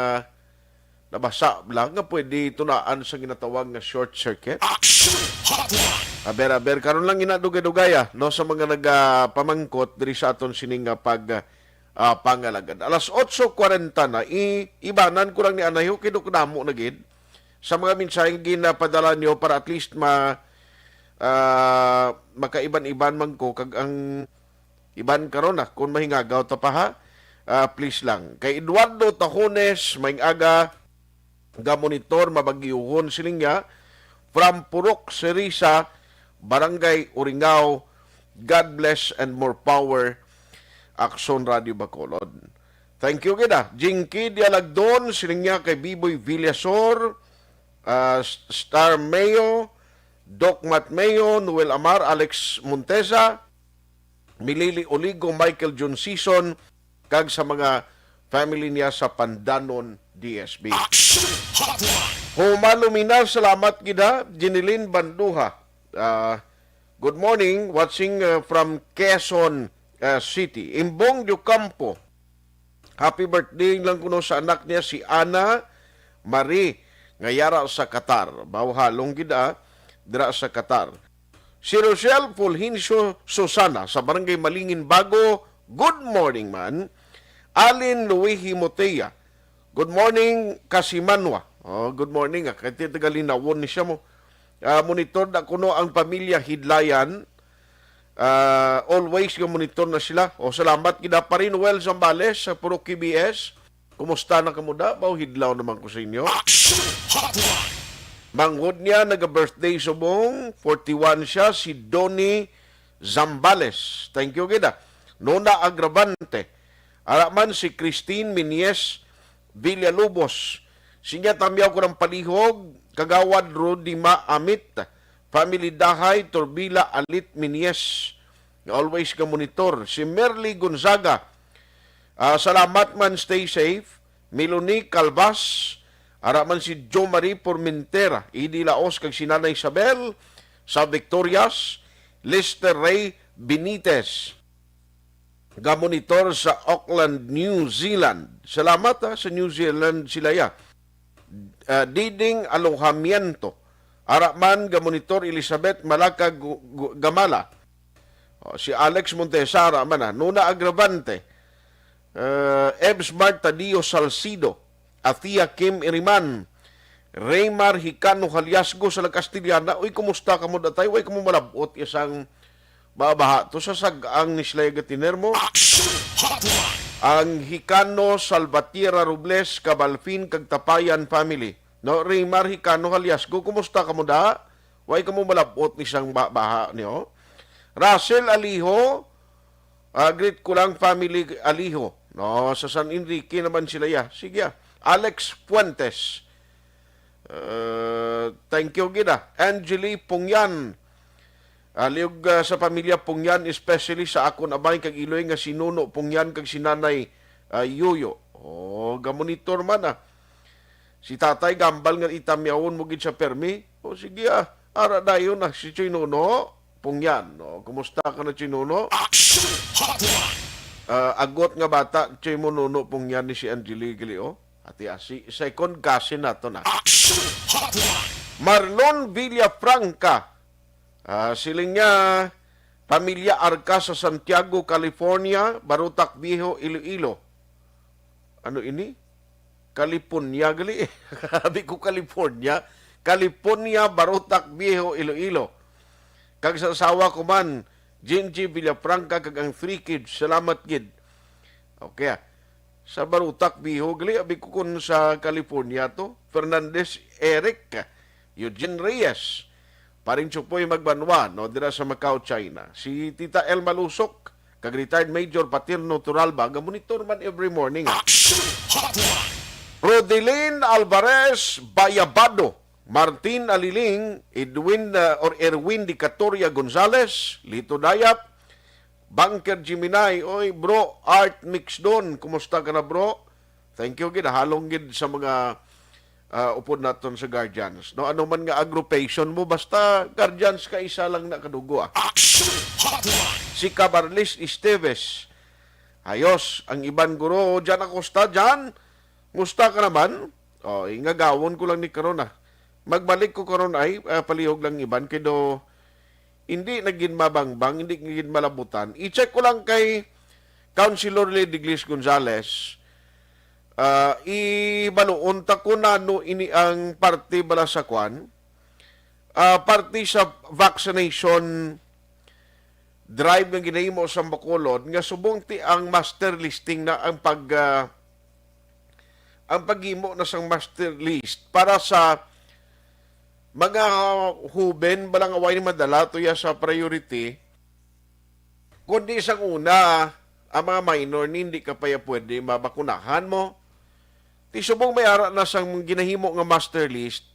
nabasa lang nga pwede tunaan sa ginatawag nga short circuit. Action Hotline. Aber, aber, karon lang ina dugay-dugay, ah, no, sa mga nagapamangkot diri sa aton sining nga pag ah, pangalagad. Alas otso kwarenta na, i ibanan ko lang ni anay, okay, dok, damo na gid sa mga mensahe nga ginapadala nyo para at least ma ah, makaiban-iban man ko kag ang iban karon na kung mahingagaw ta pa, ha. Ah, please lang. Kay Eduardo Tajones, may aga, ga monitor mabagyuhon siling niya from Purok Serisa, Barangay Uringao. God bless and more power, Action Radio Bacolod. Thank you gid, ah. Jinky Dialagdon, siling niya kay Biboy Villasor, ah, S- Star Mayo, Doc Matt Mayo, Noel Amar, Alex Montesa, Milili Oligo, Michael John Season, kag sa mga family niya sa Pandanon D S B. Action Hotline. Huma Luminar, salamat gid ha. Jeneline Banduha. Ah, good morning, watching, uh, from Quezon, uh, City. Imbong Diocampo, happy birthday lang kuno sa anak niya si Ana Marie nga yara sa Qatar. Bawhalong gid, ah, dira sa Qatar. Si Rochelle Fulgencio Susana sa Barangay Malingin Bago, good morning man. Alin Luigi Motea, good morning, Kasimanwa. Oh, good morning, ah. Kay taga Linawon ni siya mo. Ah, monitor na kuno ang pamilya Hidlayan. Ah, always nga monitor na sila. O, salamat gid pa rin, Noel Zambales sa Purok K B S. Kumusta na kamo da? Baw hidlaw naman ko sa inyo. Action Hotline. Manghod niya, naga-birthday subong, forty-one siya, si Donnie Zambales. Thank you gid, ah. Nona Agravante. Ara man si Christine Minies Villalobos. Sinya tamyaw ko ng palihog, Kagawad Rudy Ma Amit, family Dahay, Turbila, Alit, Minies, nga always nga monitor. Si Merly Gonzaga, ah, salamat man, stay safe. Melanie Calvas, ara man si Jo Marie Formentera, Idi Laos kag si Nanay Isabel sa Victorias, Lester Ray Benitez, ga-monitor sa Auckland, New Zealand. Salamat, ha, sa New Zealand sila, ya. Ah, Diding Alojamiento. Ara man ga-monitor Elizabeth Malaka Gu- Gu- Gamala. O, si Alex Montesa, ara man, ha. Nuna Agravante. Ah, Ebs Mart Tadio Salcido. Athea Kim Iriman. Raymar Hicano Haliasgo sa Lagkastiliana. Uy, kumusta kamo datay? Way kamo malabot isang babaha to sa sag-ang ni Sly Gatiner mo? Action Hotline. Ang Hicano Salvatierra Robles, Cabalfin, kag Tapayan family. No, Raymar Hicano Haliasgo, kumusta kamo da? Way kamo malabot ni sang ba- baha niyo? Russell Aliho, ah, greet ko lang family Aliho. No, sa San Enrique naman sila, ya. Sige, ah. Alex Fuentes. Uh, thank you gid, ah. Angeli Pungyan. Ah, liog, ah, sa pamilya Pungyan, especially sa akon amay kag iloy nga si Nuno Pungyan kag si Nanay, ah, Yuyo. Oh, gamonitor man, ah. Si Tatay gambal nga itamyawon mo gid sa permi. O sige, ah, ara dayon, ah, si Choy Nuno Pungyan. Oh, kumusta ka na, Choy Nuno? Action Hotline. Ah, agot nga bata, Choy mo Nuno Pungyan ni si Angeli gali, oh. Ati asi, second cousin nato na. Action Hotline. Marlon Villafranca. Ah, siling niya, pamilya Arca sa Santiago, California, Barotac Viejo, Iloilo. Ano ini? California gali. Sabi ko California. California, Barotac Viejo, Iloilo. Kag sa asawa ko man, Gingy Villafranca, kag ang three kids. Salamat gid. Okay, ah. Sa Barotac Viejo, gali, abi ko kun sa California to. Fernandez Eric, Eugene Reyes, Paring Chupoy Magbanwa, no, dira sa Macau, China. Si Tita Elma Lusok, kag retired Major Paterno Turalba, nga monitor man every morning, ah. Action Hotline. Rodelin Alvarez Bayabado, Martin Aliling, Edwin, uh, or Erwin Dicatoria Gonzalez, Lito Dayap, Bunker Gemini, oy, bro, Art Mix Don, kumusta ka na, bro? Thank you gid, halong gid sa mga, ah, upod naton sa guardians. No, ano man nga agrupation mo, basta guardians ka, isa lang na kadugo, ah. Action Hotline. Si Cabarlis Esteves. Ayos, ang iban guro, Jan Acosta, Jan, musta ka naman? Oh, ingagawon ko lang ni karon, ah. Magbalik ko karon ay, ah, palihog lang iban kay do hindi na gid mabangbang, hindi na gid malabutan. I-check ko lang kay Councilor Lediglis Gonzales. Ah, ibaluon ta ko nano ini ang parte bala sa kwan. Ah, parte sa vaccination drive nga ginahimo sa Bacolod nga subong ti ang master listing na ang pag, ah, ang paghimo na sang master list para sa mga huben bala nga way madala tuya sa priority, kundi sang una, ang mga minor ni hindi ka pa ya pwede mabakunahan mo. Ti subong may ara na sang ginahimo nga master list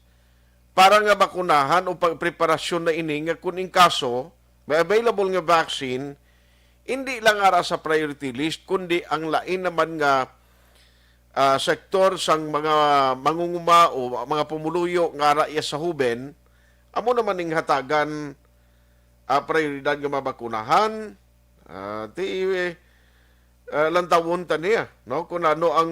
para nga bakunahan o pagpreparasyon na ini nga kun in kaso may available nga vaccine, hindi lang ara sa priority list, kundi ang lain naman nga, ah, sektor sang mga mangunguma o mga pumuluyo nga ara iya sa huben, amo naman ning hatagan, ah, prioridad nga mabakunahan. Ah, ti, ah, lantawon ta niya, no? Kung ano ang,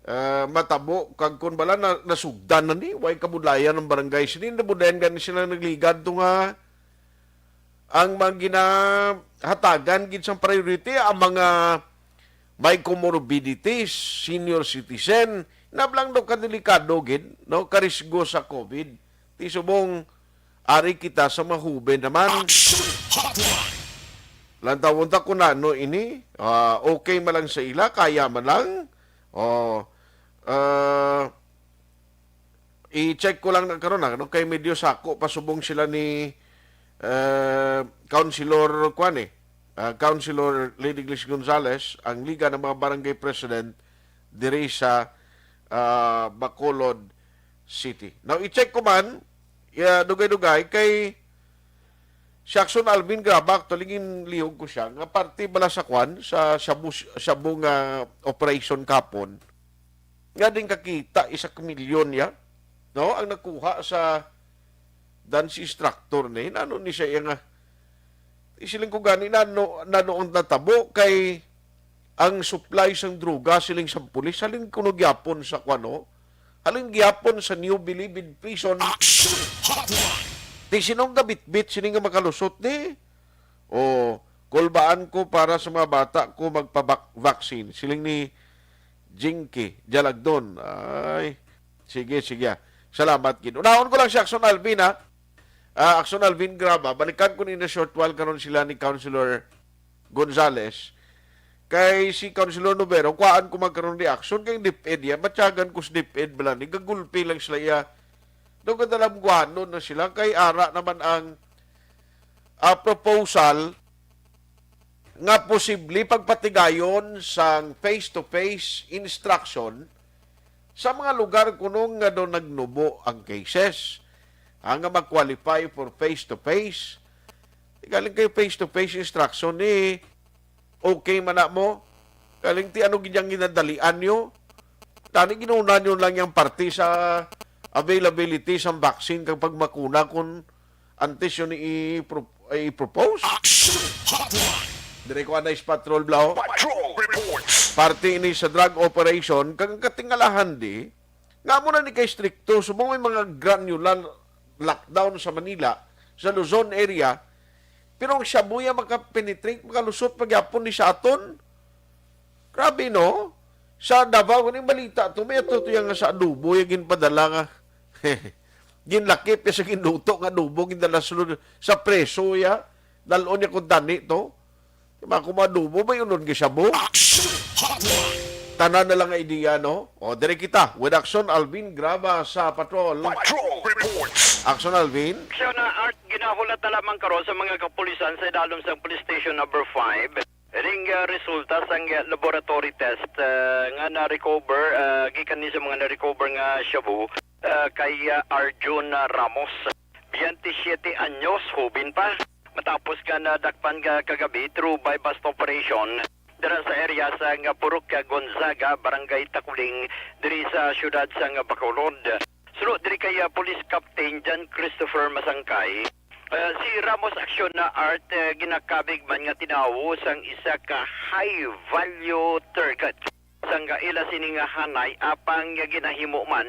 ah, matabo, kag kung bala na, nasugdan na ni, way kabudlayan ang barangay sini, nabudlayan gani sila nagligad to nga ang mga ginahatagan gid sang priority ang mga may comorbidities, senior citizen, nablang daw kadelikado gid, no, karisgo sa COVID. Ti subong ari kita sa mahuben naman. Action Hotline. Lantawon ta kung ano ini, ah, okay man lang sa ila, kaya man lang. O, ah, i-check ko lang na karon, ah, no? Kay medyo sako pa subong sila ni, eh, Councilor, kuwan eh, ah, Councilor Lady Glis Gonzales, ang Liga ng mga Barangay President diri sa, ah, Bacolod City. Now, i-check ko man, ya, dugay-dugay, kay si Action Alvin Graba, actually, ginlihog ko siya, nga parte bala sa kwan, sa shabu, shabu nga operation kapon, nga din kakita, isa ka milyon ya, no? Ang nakuha sa dance instructor ni, nano ni siya iya nga, isiling ko gani, nano, nano ang natabo kay ang supply sang droga, siling sang pulis, halin kuno gyapon sa kwano, halin gyapon sa New Bilibid Prison. Action Hotline. Ti sinong gabitbit sini nga makalusot ni? O, kulbaan ko para sa mga bata ko magpa-vaccine. Siling ni Jinky Jalagdon. Ay, sige, sige. Salamat gid. Unahon ko lang si Action Alvin, ha? Ah, Action Alvin Graba. Balikan ko ni na short while karon sila ni Councilor Gonzales. Kay si Councilor Nobero, kuhaan ko magkaroon reaction kay DepEd ya. Matyagan ko sa DepEd bala ni. Gagulpi lang sila ya. Daw kadalamguanon na sila. Kay ara naman ang, ah, proposal nga posible pagpatigayon sang face-to-face instruction sa mga lugar kuno nga do nagnubo ang cases, ah, nga mag-qualify for face-to-face. Galing kay face-to-face instruction ni okay man na mo. Galing ti ano gid yang ginadalian nyo? Tani ginuna nyo lang yang parte sa availability sang vaccine kag pagmakuna kung antes yun i-pro-, i-propose. Action Hotline. Dire ko anay sa patrol, Blau. Patrol Reports. Parte ini sa drug operation, kag ang katingalahan di, nga mo na ni kay stricto, subong may mga granular lockdown sa Manila, sa Luzon area, pero ang shabu ya makapenetrate, makalusot pagyapon ni sa aton. Grabe, no? Sa Davao, kung yung balita to, may ato to yang sa adobo, yung ginpadala nga Ginlakip niya sa ginluto nga adobo, gindala sulod sa preso ya. Dalon niya kung tani to. Di ba, kung adobo, may unon nga shabu. Action Hotline. Tanan na lang nga idea, no? O, diri kita with Action Alvin Graba sa Patrol. Patrol Reports. Action Alvin. Action na Art, ginahulat na lamang karon sa mga kapulisan sa idalom sa Police Station Number Five. Ring, ah, resulta sang, ah, laboratory test, ah, nga na-recover, ah, gikan ni sa mga na-recover nga shabu, ah, kay, ah, Arjun, ah, Ramos, twenty-seven anyos, hubin pa. Matapos nga nadakpan nga kagabi through buy-bust operation dira sa area sang Purok Gonzaga, Barangay Takuling, diri sa siyudad sang Bacolod. Suno diri kay, ah, Police Captain John Christopher Masangkay, ah, si Ramos Action na Art, ah, ginakabig man nga tinawo sang isa ka high value target sang ila sini nga hanay, apang nga ginahimo man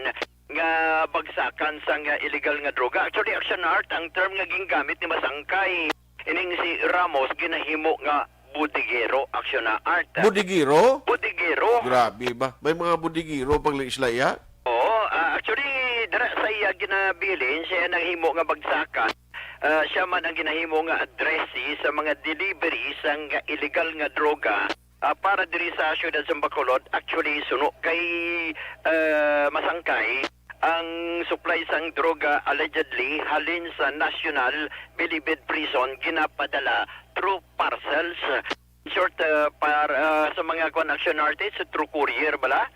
nga bagsakan sang illegal nga droga. Actually, Action Art, ang term nga gingamit ni Masangkay, ining si Ramos ginahimo nga bodegero, Action Art. Bodegero? Bodegero. Grabe ba? May mga bodegero pang isla iya? Oo, ah, actually, dira sa iya ginabilin, siya naghimo nga bagsakan. Ah, siya man ang ginahimo nga addressee sa mga delivery sang illegal nga droga, ah, para diri sa siyudad sa Bacolod. Actually, suno kay, ah, Masangkay, ang supply sang droga allegedly halin sa National Bilibid Prison ginapadala through parcels. Short, ah, par-, ah, sa mga kwan, Action Artist, through courier bala.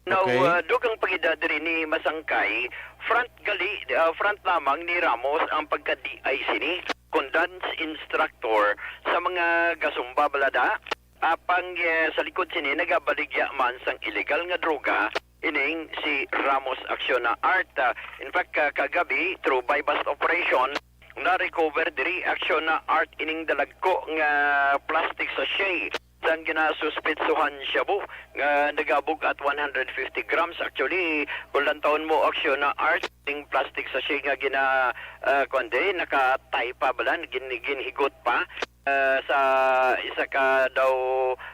Now, okay, ah, dugang pagida diri ni Masangkay, front gali, ah, front lamang ni Ramos ang pagka-D I sini. Kung dance instructor sa mga gasumba bala da. Apang, eh, sa likod sini nagabaligya man sang illegal nga droga ining si Ramos Action na Art. Ah, in fact, ka-, kagabi, through buy-bust operation, na-recover diri Action na Art ining dalagko nga plastic sachet sang ginasuspetsohan shabu nga nagabug-at one hundred fifty grams. Actually, kung lantawon mo, Action na Art, ning plastic sachet nga gina-, ah, kuwan diri, nakatay pa bala, gin-, ginhigot pa, ah, sa isa ka daw,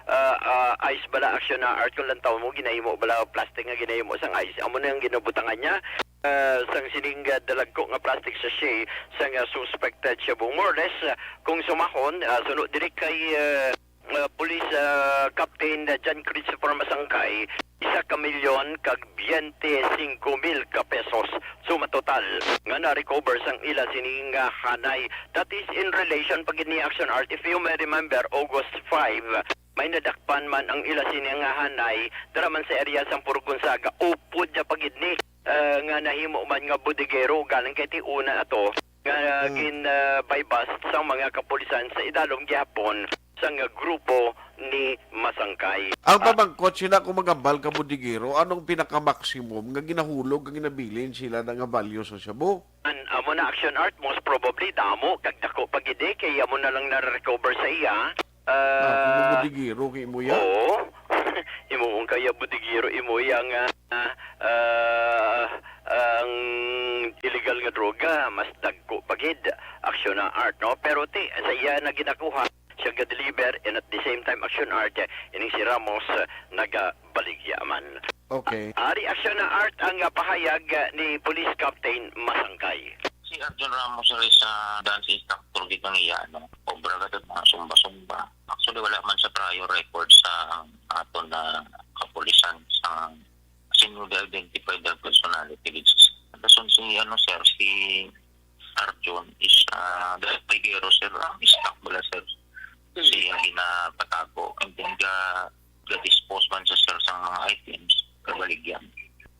ah, ah, ice bala, Action na Art, kung lantawon mo, ginahimo bala plastic nga ginahimo sang ice. Amo na ang ginabutangan niya, ah, sang sining, ah, dalagko nga plastic sachet sang, ah, suspected shabu. More or less, ah, kung sumahon, ah, suno diri kay, ah, ah, Police, ah, Captain, ah, John Christopher Masangkay, isa ka milyon kag biyente singko mil ka pesos. Suma total nga na-recover sang ila sini nga hanay. That is in relation pa gid ni Action Art. If you may remember, August five, may nadakpan man ang ila sini nga hanay dira man sa area sang Purok Gonzaga. Upod niya pa gid ni, ah, nga nahimo man nga bodegero, galing kay ti una ato nga, ah, Mm. gin, ah, buy-bust sang mga kapulisan sa idalom gihapon sang grupo ni Masangkay. Ang Ah. pamangkot sila kung magambal ka bodegero, anong pinaka-maximum nga ginahulog, nga ginabilin sila na nga value sa shabu? An, amo na, Action Art, most probably, damo, kag dako pa gid, eh, kay amo na lang na-recover sa iya. Ah, kung Ah, bodegero kay imo ya? Oo. Imo kung kaya bodegero, imo ya nga, ah, ah, ang illegal nga droga, mas dagko pa gid, Action na Art, no? Pero ti, sa iya na ginakuha, siya ga-deliver, and at the same time, Action Art, eh, ining si Ramos, eh, nagabaligya man. Okay. Ah, ari, Action na Art ang, ah, pahayag, ah, ni Police Captain Masangkay. Si Arjun Ramos rin sa dance instructor gid ang iya, no? Obra gid mga sumba-sumba. Actually, wala man sa prior record sa aton na kapulisan sa single identified na personality. Dason si, ano, sir, si Arjun is, ah, the Pidero, sir, ang stock bala, sir. Hmm. Siya ang ginapatago. And then, ga-, ga-dispose man sa, sir, sa mga items, kabaligyan.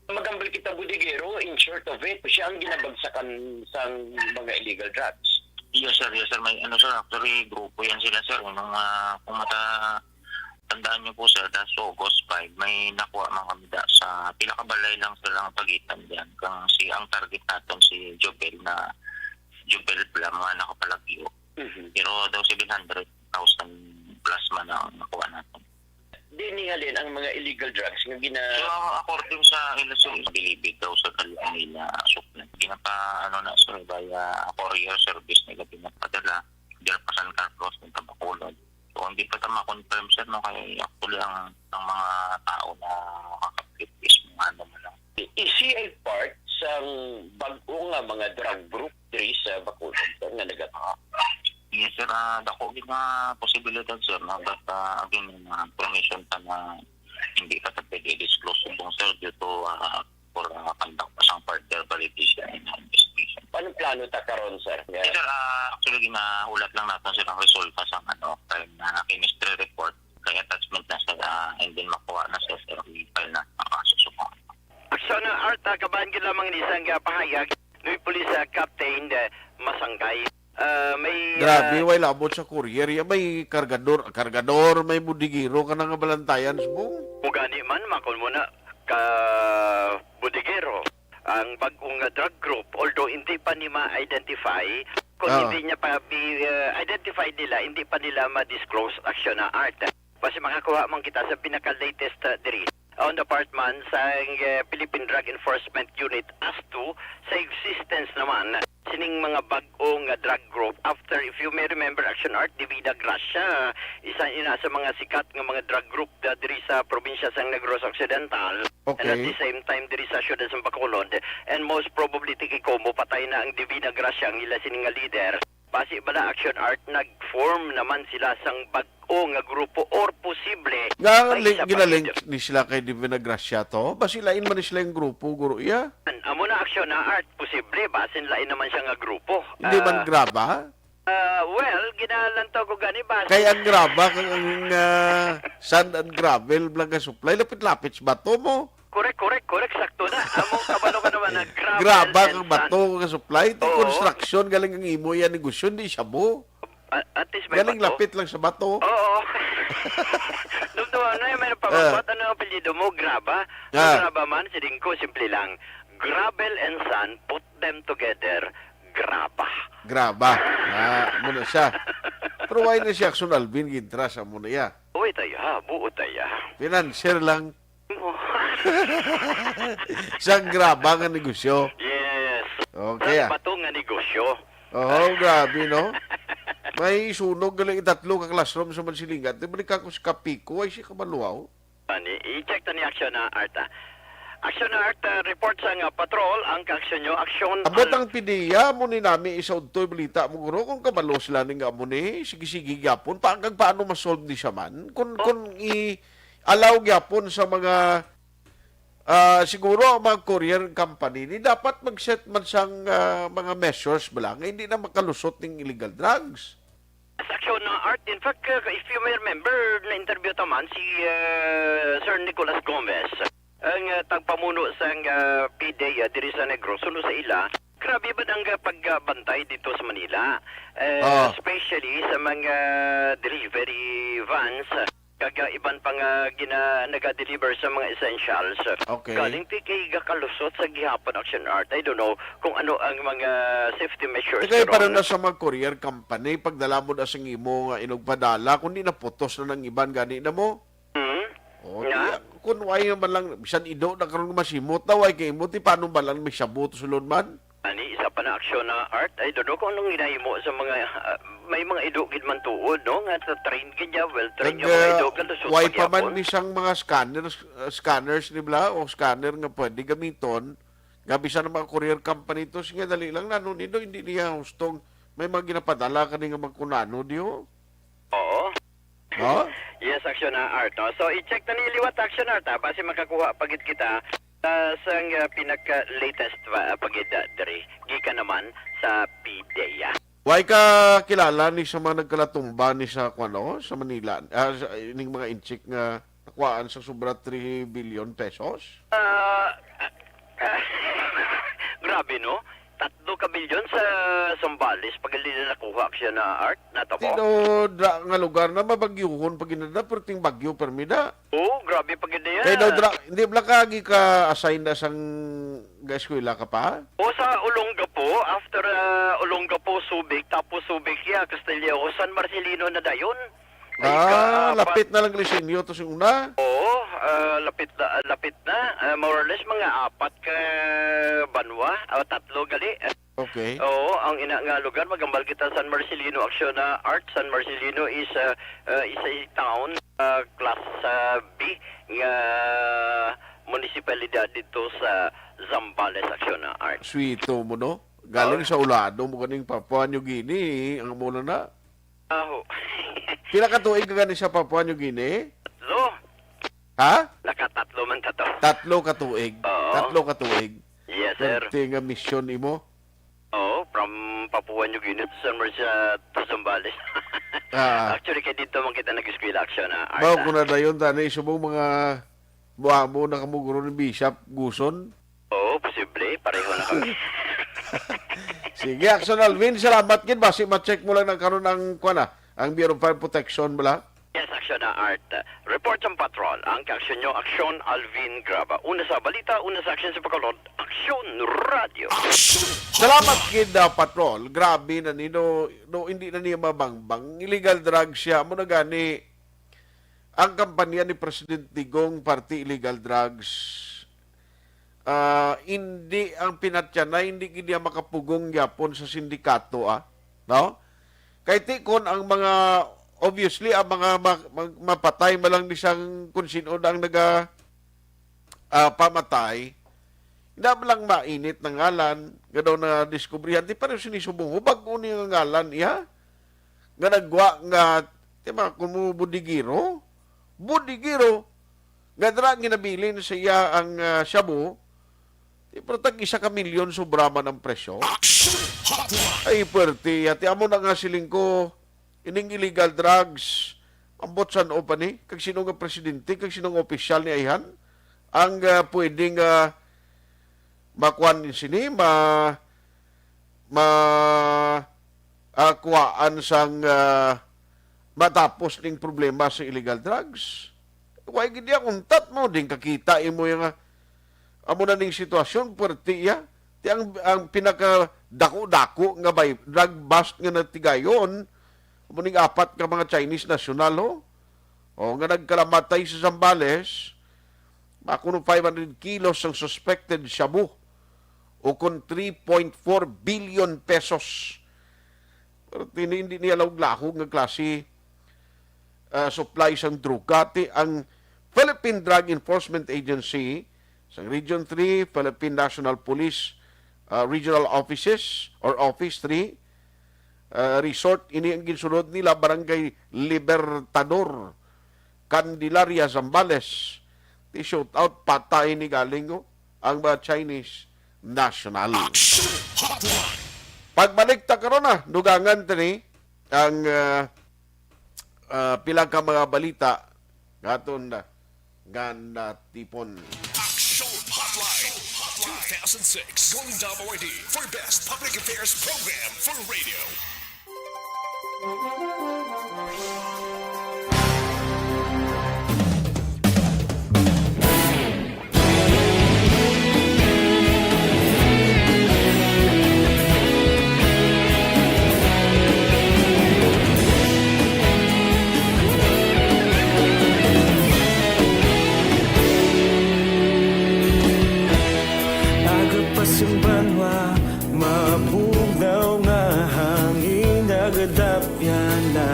Magambal kita, bodegero, in short of it, siya ang ginabagsakan sang mga illegal drugs. Yes, sir. Yes, sir. May, ano, sir, actually, grupo yan sila, sir. Yung mga, kung mata-, tandaan niyo po, sir, last August five, may nakuha man kami da sa pila ka balay lang, sir, ang pagitan diyan. Kang si, ang target naton si Jobel na, Jobel Blam, nga nakapalagyo. Mhm. Pero daw seven hundred thousand plus man ang nakuha naton. Di ni halin ang mga illegal drugs nga gina- So, according sa ila, sir, bilibid daw sa dala nila, supply. Ginapa, ano na, sir, via courier service nila pinapadala. Dira pa San Carlos, punta Bacolod. So, hindi pa ta ma-confirm, sir, no, kay actually ang, ang mga tao na makakapit is mga ano mo lang. Is he a part sang bag-o nga mga drug group diri sa Bacolod, sir, nga nagataha? Yes, sir. Ah, dako gid nga posibilidad, sir, no? But, ah, again, ah, information pa na hindi pa ta pwede i-disclose subong, sir, due to, ah, for, ah, conduct pa sang further validation and investigation. Anong plano ta karon, sir? Yes, sir. Ah, actually, ginahulat lang nato, sir, ang resulta sa, ano, kay, ah, chemistry report, kay attachment na, sir, ah, and then makuha na, sir, sir, i-file na ang kaso subong. Aksyon na, Art, ah, kabahin gid lamang ni sang, ah, pahayag ni Police, ah, Captain, ah, Masangkay. Ah, may, Grabe, ah, way labot sa courier. Ya, may kargador, kargador, may budigero ka na nga balantayan, subong. Kung gani man, makon mo na ka budigero ang bag-ong, ah, drug group, although hindi pa ni ma-identify, kung Ah. hindi niya pa bi-, ah, identify nila, hindi pa nila ma-disclose, Aksyon na, Art. Basi makakuha man kita sa pinaka-latest, ah, diri. On the part man sa, eh, Philippine Drug Enforcement Unit as to sa existence naman sining mga bag-o nga drug group. After, if you may remember, Action Art, Divina Gracia, isa ina sa mga sikat nga mga drug group da, diri sa probinsya sang Negros Occidental. And at Okay. the same time, diri sa siyudad sa Bacolod. And most probably, tiki ko, mopatay na ang Divina Gracia, ang ila sini nga leader. Basi bala, Action Art, nag-form naman sila sang bag-o nga grupo or posible Nga sa li-, isa pa ginaling gid. Ni sila kay Divina Gracia to? Basi lain man ni sila yung grupo, guro, iya? An-, amo na, Action na Art, posible, basin lain naman siya nga grupo. Hindi man Ah, graba? Ah, well, ginalantaw ko gani, basin Kay ang graba, kang ang, ah, sand and gravel, bala nga supply, lapit-lapit sa bato mo. Correct, correct, correct. Sakto na. Amo, kabalo ka naman na gravel Graba and kang sand. Bato nga supply. Ti Oo. Construction, galing ang imo yan negosyo, hindi shabu. A-, at least may Galing bato. Lapit lang sa bato. Oo. Dumduman na yung may Ah. napamangkot. Ano ang apelyido mo? Graba? Ah. Graba man, siling ko, simple lang. Gravel and sand, put them together, graba. Graba. Ah, muna siya. Pero why na siya, Action Alvin, gintra sa muna iya? Uy, taya, buo taya. Financier lang. Sang graba nga negosyo. Yes. Okay, Sang ah. Bato nga negosyo. Oo, grabe, no? May sunog galing itatlo ka classroom sa Mansilingan. Di ba ni Kakos Kapiko? Ay, si Kamaluaw? Ani, i-check ta ni Action na Art, ah. Action na Art, ah, report sa nga patrol, ang kaaksyon nyo, aksyon Abot al- ang pidiya mo ni nami isa udtoy balita mo, guro, kung kabalo sila ni nga mo ni, sige-sige gyapon. Pa, kag paano ma-solve ni siya man? Kung, Oh. kung i-, allow gyapon sa mga, ah, siguro ang mga courier company ni dapat mag-set man sang, ah, mga measures bala nga hindi na makalusot ning illegal drugs. Sa aksyon na Art, in fact, uh, if you may remember, na-interview ta man si, uh, Sir Nicolas Gomez, ang, uh, tagpamuno sang, uh, P D E A, uh, diri sa Negros, suno sa ila. Grabe ba ang, uh, pagbantay dito sa Manila? Uh, Ah. Especially sa mga delivery vans, uh, kag, uh, iban pa nga gina-, naga-deliver sa mga essentials. Okay. Galing ti kay gakalusot sa gihapon, Action Art. I don't know kung ano ang mga safety measures Kaya karon. Para na sa mga courier company, pagdala mo na sing imo nga inugpadala, kundi naputos na ng iban, gani na mo. Hmm? O, Nga? Di, kung why man lang, bisan ido na karon masimot na, why kay mo, ti paano ba lang may sabot sulod man? Ani, isa pa na aksyon na Art. I don't know kung anong ginahimo sa mga, ah, may mga ido gid man tuod, no? Nga sa train gid niya, well trained Nag, yung mga ah, ido, kalusot why pa pa man gyapon. Misang mga scanners, ah, scanners ni bla, o scanner nga pwede gamiton, nga bisan ang mga courier company to, sige, dali lang, nano nindo, hindi niya hustong may mga ginapadala kani nga magkunano, di ho? Oo. Ha? Yes, Action na Art, no? So, i-check na ni liwat, Action Art, ha? Basi makakuha pa gid kita, ah, sang, ah, pinaka-latest pa, pa gid, ah, diri. Gikan naman sa P D E A. Why ka kilala ni sa mga nagkalatumba ni sa, kuwan, no? Sa Manila, ah, sa, ning mga inchik nga nakuhaan sa sobra three billion pesos? Ah, ah, grabe, no? Tatlo ka bilyon sa Zambales, pag hindi na nakuha siya na Art, na to ko. Tino dra nga lugar na mabagyuhon pag ginada, perting bagyo permi da. Oo, grabe pag hindi yan. Kay daw dra, hindi bala ka agi ka assign na sang ga-eskwela ka pa? O, sa Olongapo, after, ah, Olongapo, Subic, tapos Subic, ya, Castillejo, San Marcelino na dayon. Ay, Ah, kaapat. Lapit na lang Lisinio to sing una. Oo, ah, lapit na, lapit na. Ah, more or less, mga apat ka banwa, o tatlo gali. Okay. Oo, ang ina nga lugar, magambal kita San Marcelino, Action na Art. San Marcelino is, ah, ah, is a town, ah, class, ah, B nga munisipalidad dito sa Zambales, Aksyon na Art. Suwito mo, no? Galing Oo. sa ulado mo ganing Papua New Guinea, ang mula na. Aho. Pila ka tuig ka gani sa Papua New Guinea? Tatlo. Ha? Nakatatlo man ta to. Tatlo ka tuig. Oo. Tatlo ka tuig. Yes, sir. Perti nga misyon imo. Oo, from Papua New Guinea to San Marcia to Zambales. Ah. Actually, kay dito man kita nag-eskwela, Aksyon na Art, Mao ah. ko na dayon, tani, subong mga buhamo na kamo guro ni Bishop Guson. Oo, posible. Pareho na kami. Sige, Aksyon Alvin, salamat gid. Basi ma-check mo lang na karon ang, kuwan na, ang Bureau of Fire Protection, bala. Yes, Aksyon na Art. Report sa patrol. Ang kaaksyon nyo, Aksyon Alvin Graba. Una sa balita, una sa aksyon sa Bacolod, Aksyon Radio. Salamat gid, ah, Patrol. Grabe na ni, no, no, hindi na niya mabangbang. Illegal drugs siya. Amo na gani, ang kampanya ni President Digong, parte illegal drugs. Ah, hindi ang pinatyanay, hindi gid niya makapugong gyapon sa sindikato, ah. No? Kay ti kon ang mga, obviously, ang mga ma-, mag-, mapatay man lang ni sang kung sino na ang naga, ah, pamatay, hindi man lang mainit ng ngalan, nga daw nadiskubrihan, di pareho sini subong, hubag ko ni nga ngalan, iya? Nga nagwa nga, di ba, kung mo budigiro? Budigiro! Nga dira ginabilin sa iya ang, ah, shabu, di, pero tag isa ka milyon sobra man ang presyo. Action Hotline. Ay, pwerte. Ati, amo na nga siling ko, ining illegal drugs, ambot san-o pa ni, kag sino nga presidente, kag sino nga opisyal ni ayhan, ang, ah, pwedeng, ah, makuan sini, ma-, ma-, ah, kuwaan sang, ah, matapos ning problema sa illegal drugs. Wa gid niya untat mo, din kakita imo nga, amo na ning sitwasyon, puwerte iya. Ti ang, ang pinakadako-dako nga bay-, drug bust nga natigayon, amo ning apat ka mga Chinese national, ho? O, nga nagkalamatay sa Zambales, mga kuno five hundred kilos ang suspected shabu, o kon three point four billion pesos. Pero tini, hindi niya lahog-lahog nga klase, ah, supply sang droga. Ti ang Philippine Drug Enforcement Agency, sang Region three, Philippine National Police, ah, Regional Offices or Office three, ah, Resort, ini ang ginsulod nila, Barangay Libertador, Candelaria, Zambales. Ti shootout, patay ni galing, oh, ang mga Chinese national. Action Hotline. Pagbalik ta karon na, dugangan tani ang, ah, ah, pila ka mga balita nga aton na, nga natipon. Action Hotline two thousand six Golden Dome Awardee for Best Public Affairs Program for Radio. Aga pa sing banwa, mabugnaw nga hangin, nagadapyan na.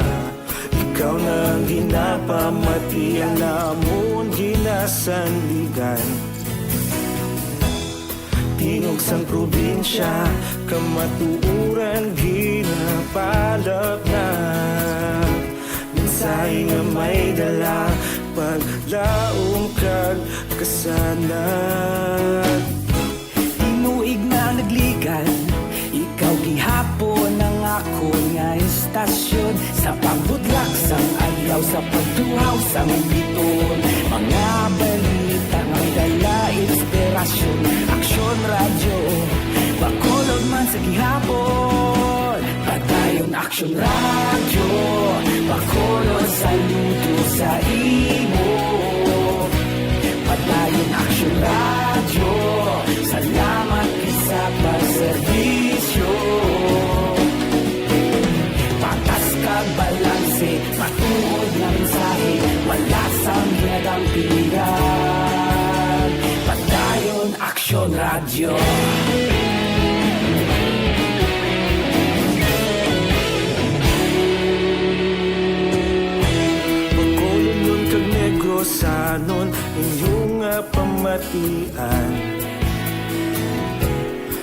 Ikaw na ang ginapamati, ang amon ginasandigan. Tingog sang probinsya, kamatuoran ginapalapnag. Mensahe nga may dala, paglaom kag kasanag. Tinuig na nagligan, ikaw gihapon ang akon nga istasyon. Sa pagbudlak sang adlaw, sa pagtuhaw sang biton, mga balita nga may dala inspirasyon. Aksyon Radyo, Bacolod man sa gihapon. Padayon Aksyon Radyo, Bacolod, saludo sa imo. Padayon Aksyon Radyo, salamat gid sa pagserbisyo. Patas kag balanse, matuod nga mensahe, wala sang ginadampigan. Padayon Aksyon Radyo. Bacolodnon kag Negrosanon, inyo nga pam- Matian.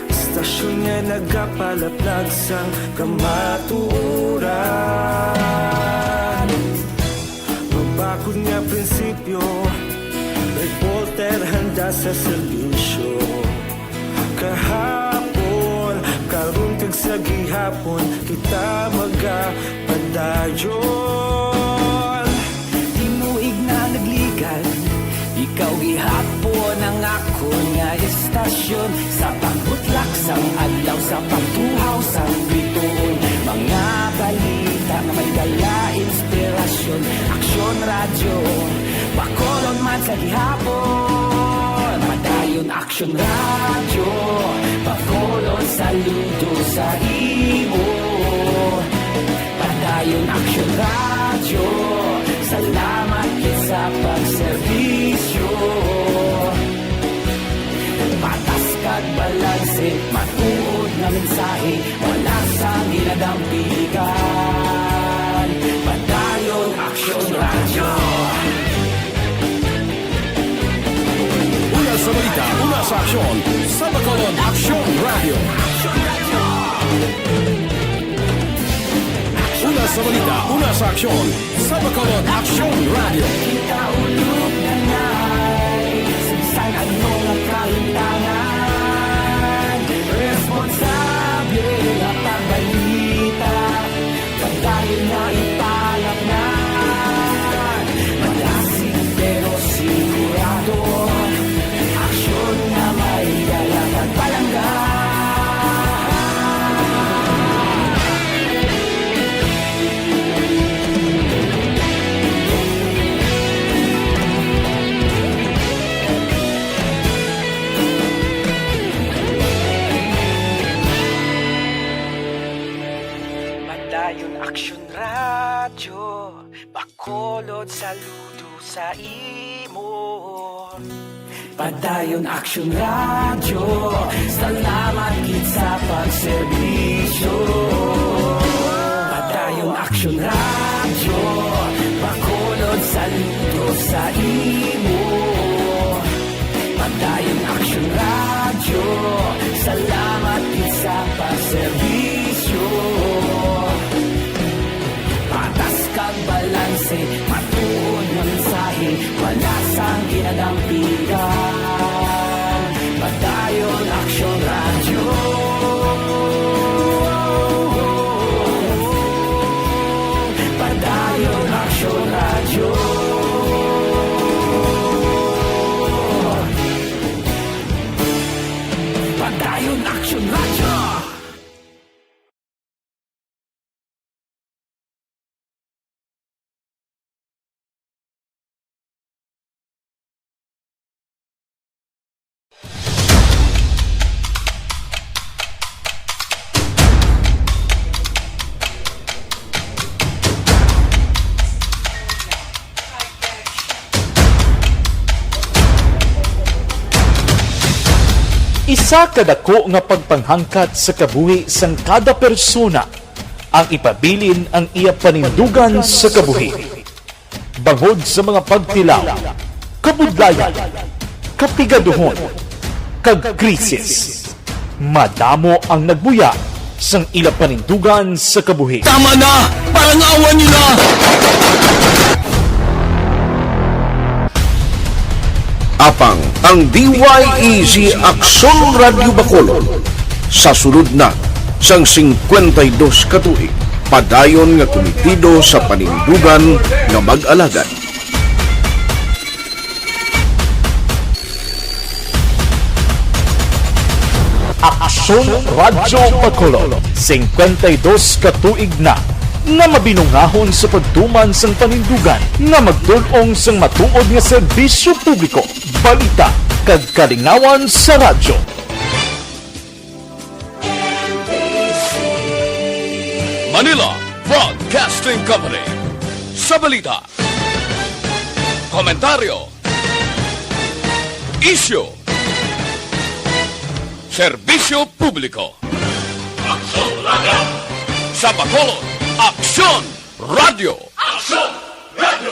Istasyon nga nagapalaplag sang kamatuoran. Mabakod nga prinsipyo, reporter handa sa serbisyo. Kahapon, karon, kag sa gihapon, kita magapadayon. Tinuig na nagligad, ikaw gihapon ang akon nga istasyon. Sa pagbutlak sang adlaw, sa pagtuhaw sang bituon, mga balita nga may dala inspirasyon. Aksyon Radyo, Bacolod man sa gihapon. Padayon Aksyon Radyo, Bacolod, saludo sa imo. Padayon Aksyon Radyo, salamat gid sa pagserbisyo. Patas kag balanse, matuod nga mensahe, wala sang ginadampigan. Padayon Aksyon Radyo. Una sa balita, una sa aksyon, sa Bacolod, Aksyon Radyo. Una sa balita, una sa aksyon, sa Bacolod, Aksyon Radyo. Kita ulog na nay, sa bisan ano nga kahimtangan, responsable nga pagbalita. Padayon na ipalapnan. Malasig pero sigurado. Aksyon nga may dala kag palangga. Padayon Aksyon Radyo, Bacolod, saludo sa imo. Padayon Aksyon Radyo, salamat gid sa pagserbisyo. Padayon Aksyon Radyo, Bacolod, saludo sa imo. Padayon Aksyon Radyo, salamat gid sa pagserbisyo. Patas kag balanse, matuod nga mensahe, wala sang ginadampigan. Padayon Aksyon Radyo. Padayon Aksyon Radyo. Padayon Aksyon Radyo. Isa ka dako nga pagpanghangkat sa kabuhi sang kada persona ang ipabilin ang iya panindugan sa kabuhi. Bangod sa mga pagtilaw, kabudlayan, kapigaduhon, kag krisis, madamo ang nagbuya sang ila panindugan sa kabuhi. Tama na! Palangawan niyo na! Apang ang D Y E G Aksyon Radyo Bacolod, sa sulod na sang singkwenta y dos ka tuig, padayon nga kumitido sa panindugan nga mag-alagad. Aksyon Radyo Bacolod, singkwenta y dos ka tuig na nga mabinungahon sa pagtuman sang panindugan nga magtul-ong sang matuod nga serbisyo publiko, balita, kag kalingawan sa radyo. Manila Broadcasting Company. Sa balita, komentaryo, isyu, serbisyo publiko. Aksyon Radyo. Sa Bacolod, Aksyon Radyo. Aksyon Radyo.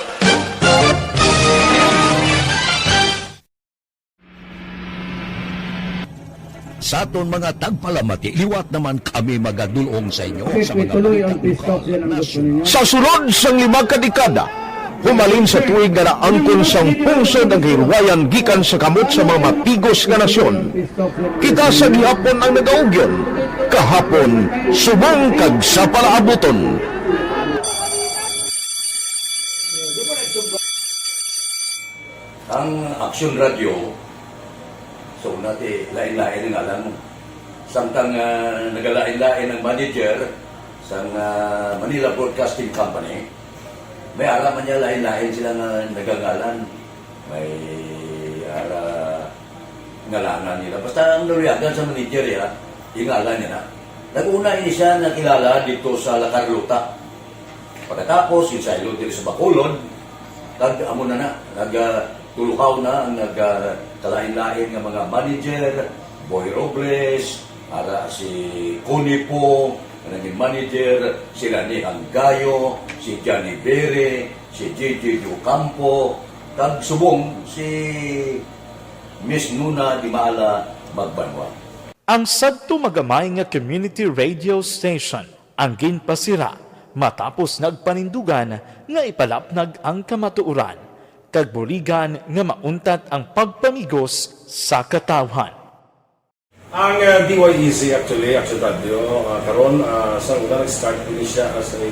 Sa aton mga tagpalamati, liwat naman kami magadulong sa inyo sa mga balita lokal, nasyonal. Sa sulod sang lima ka dekada, humalin sa tuig nga naangkon sang pungsod ang kahilwayan gikan sa kamot sa mga mapigos nga nasyon, kita sa gihapon ang nagaugyon, kahapon, subong kag sa palaabuton. Ang Aksyon Radio, so, una ti, lain-lain ang ngalan mo. Samtang, ah, nagalain-lain ang manager sang, ah, Manila Broadcasting Company, may ara man niya lain-lain sila nga nagangalan. May ara ngalanan nila. Basta ang naluyagan sa manager, ya, yung ngalan niya na. Nag-una ini siya nakilala dito sa La Carlota. Pagkatapos, insaylo diri sa Bacolod, kag amo na na, nag, ah, tuluhaw na ang nag, ah, kalain-lain nga mga manager, Boy Robles, ara si Connie Po, nga naging manager, si Rani Hanggayo, si Johnny Bere, si J J Ocampo, kag subong si Miss Nuna Dimala Magbanwa. Ang sadto magamay nga community radio station ang ginpasira matapos nagpanindugan nga ipalapnag ang kamatuoran kag buligan nga mauntat ang pagpamigos sa katawhan. Ang, uh, D Y E Z actually, Action Radio, uh, karon, uh, sa una nag-start ini siya as a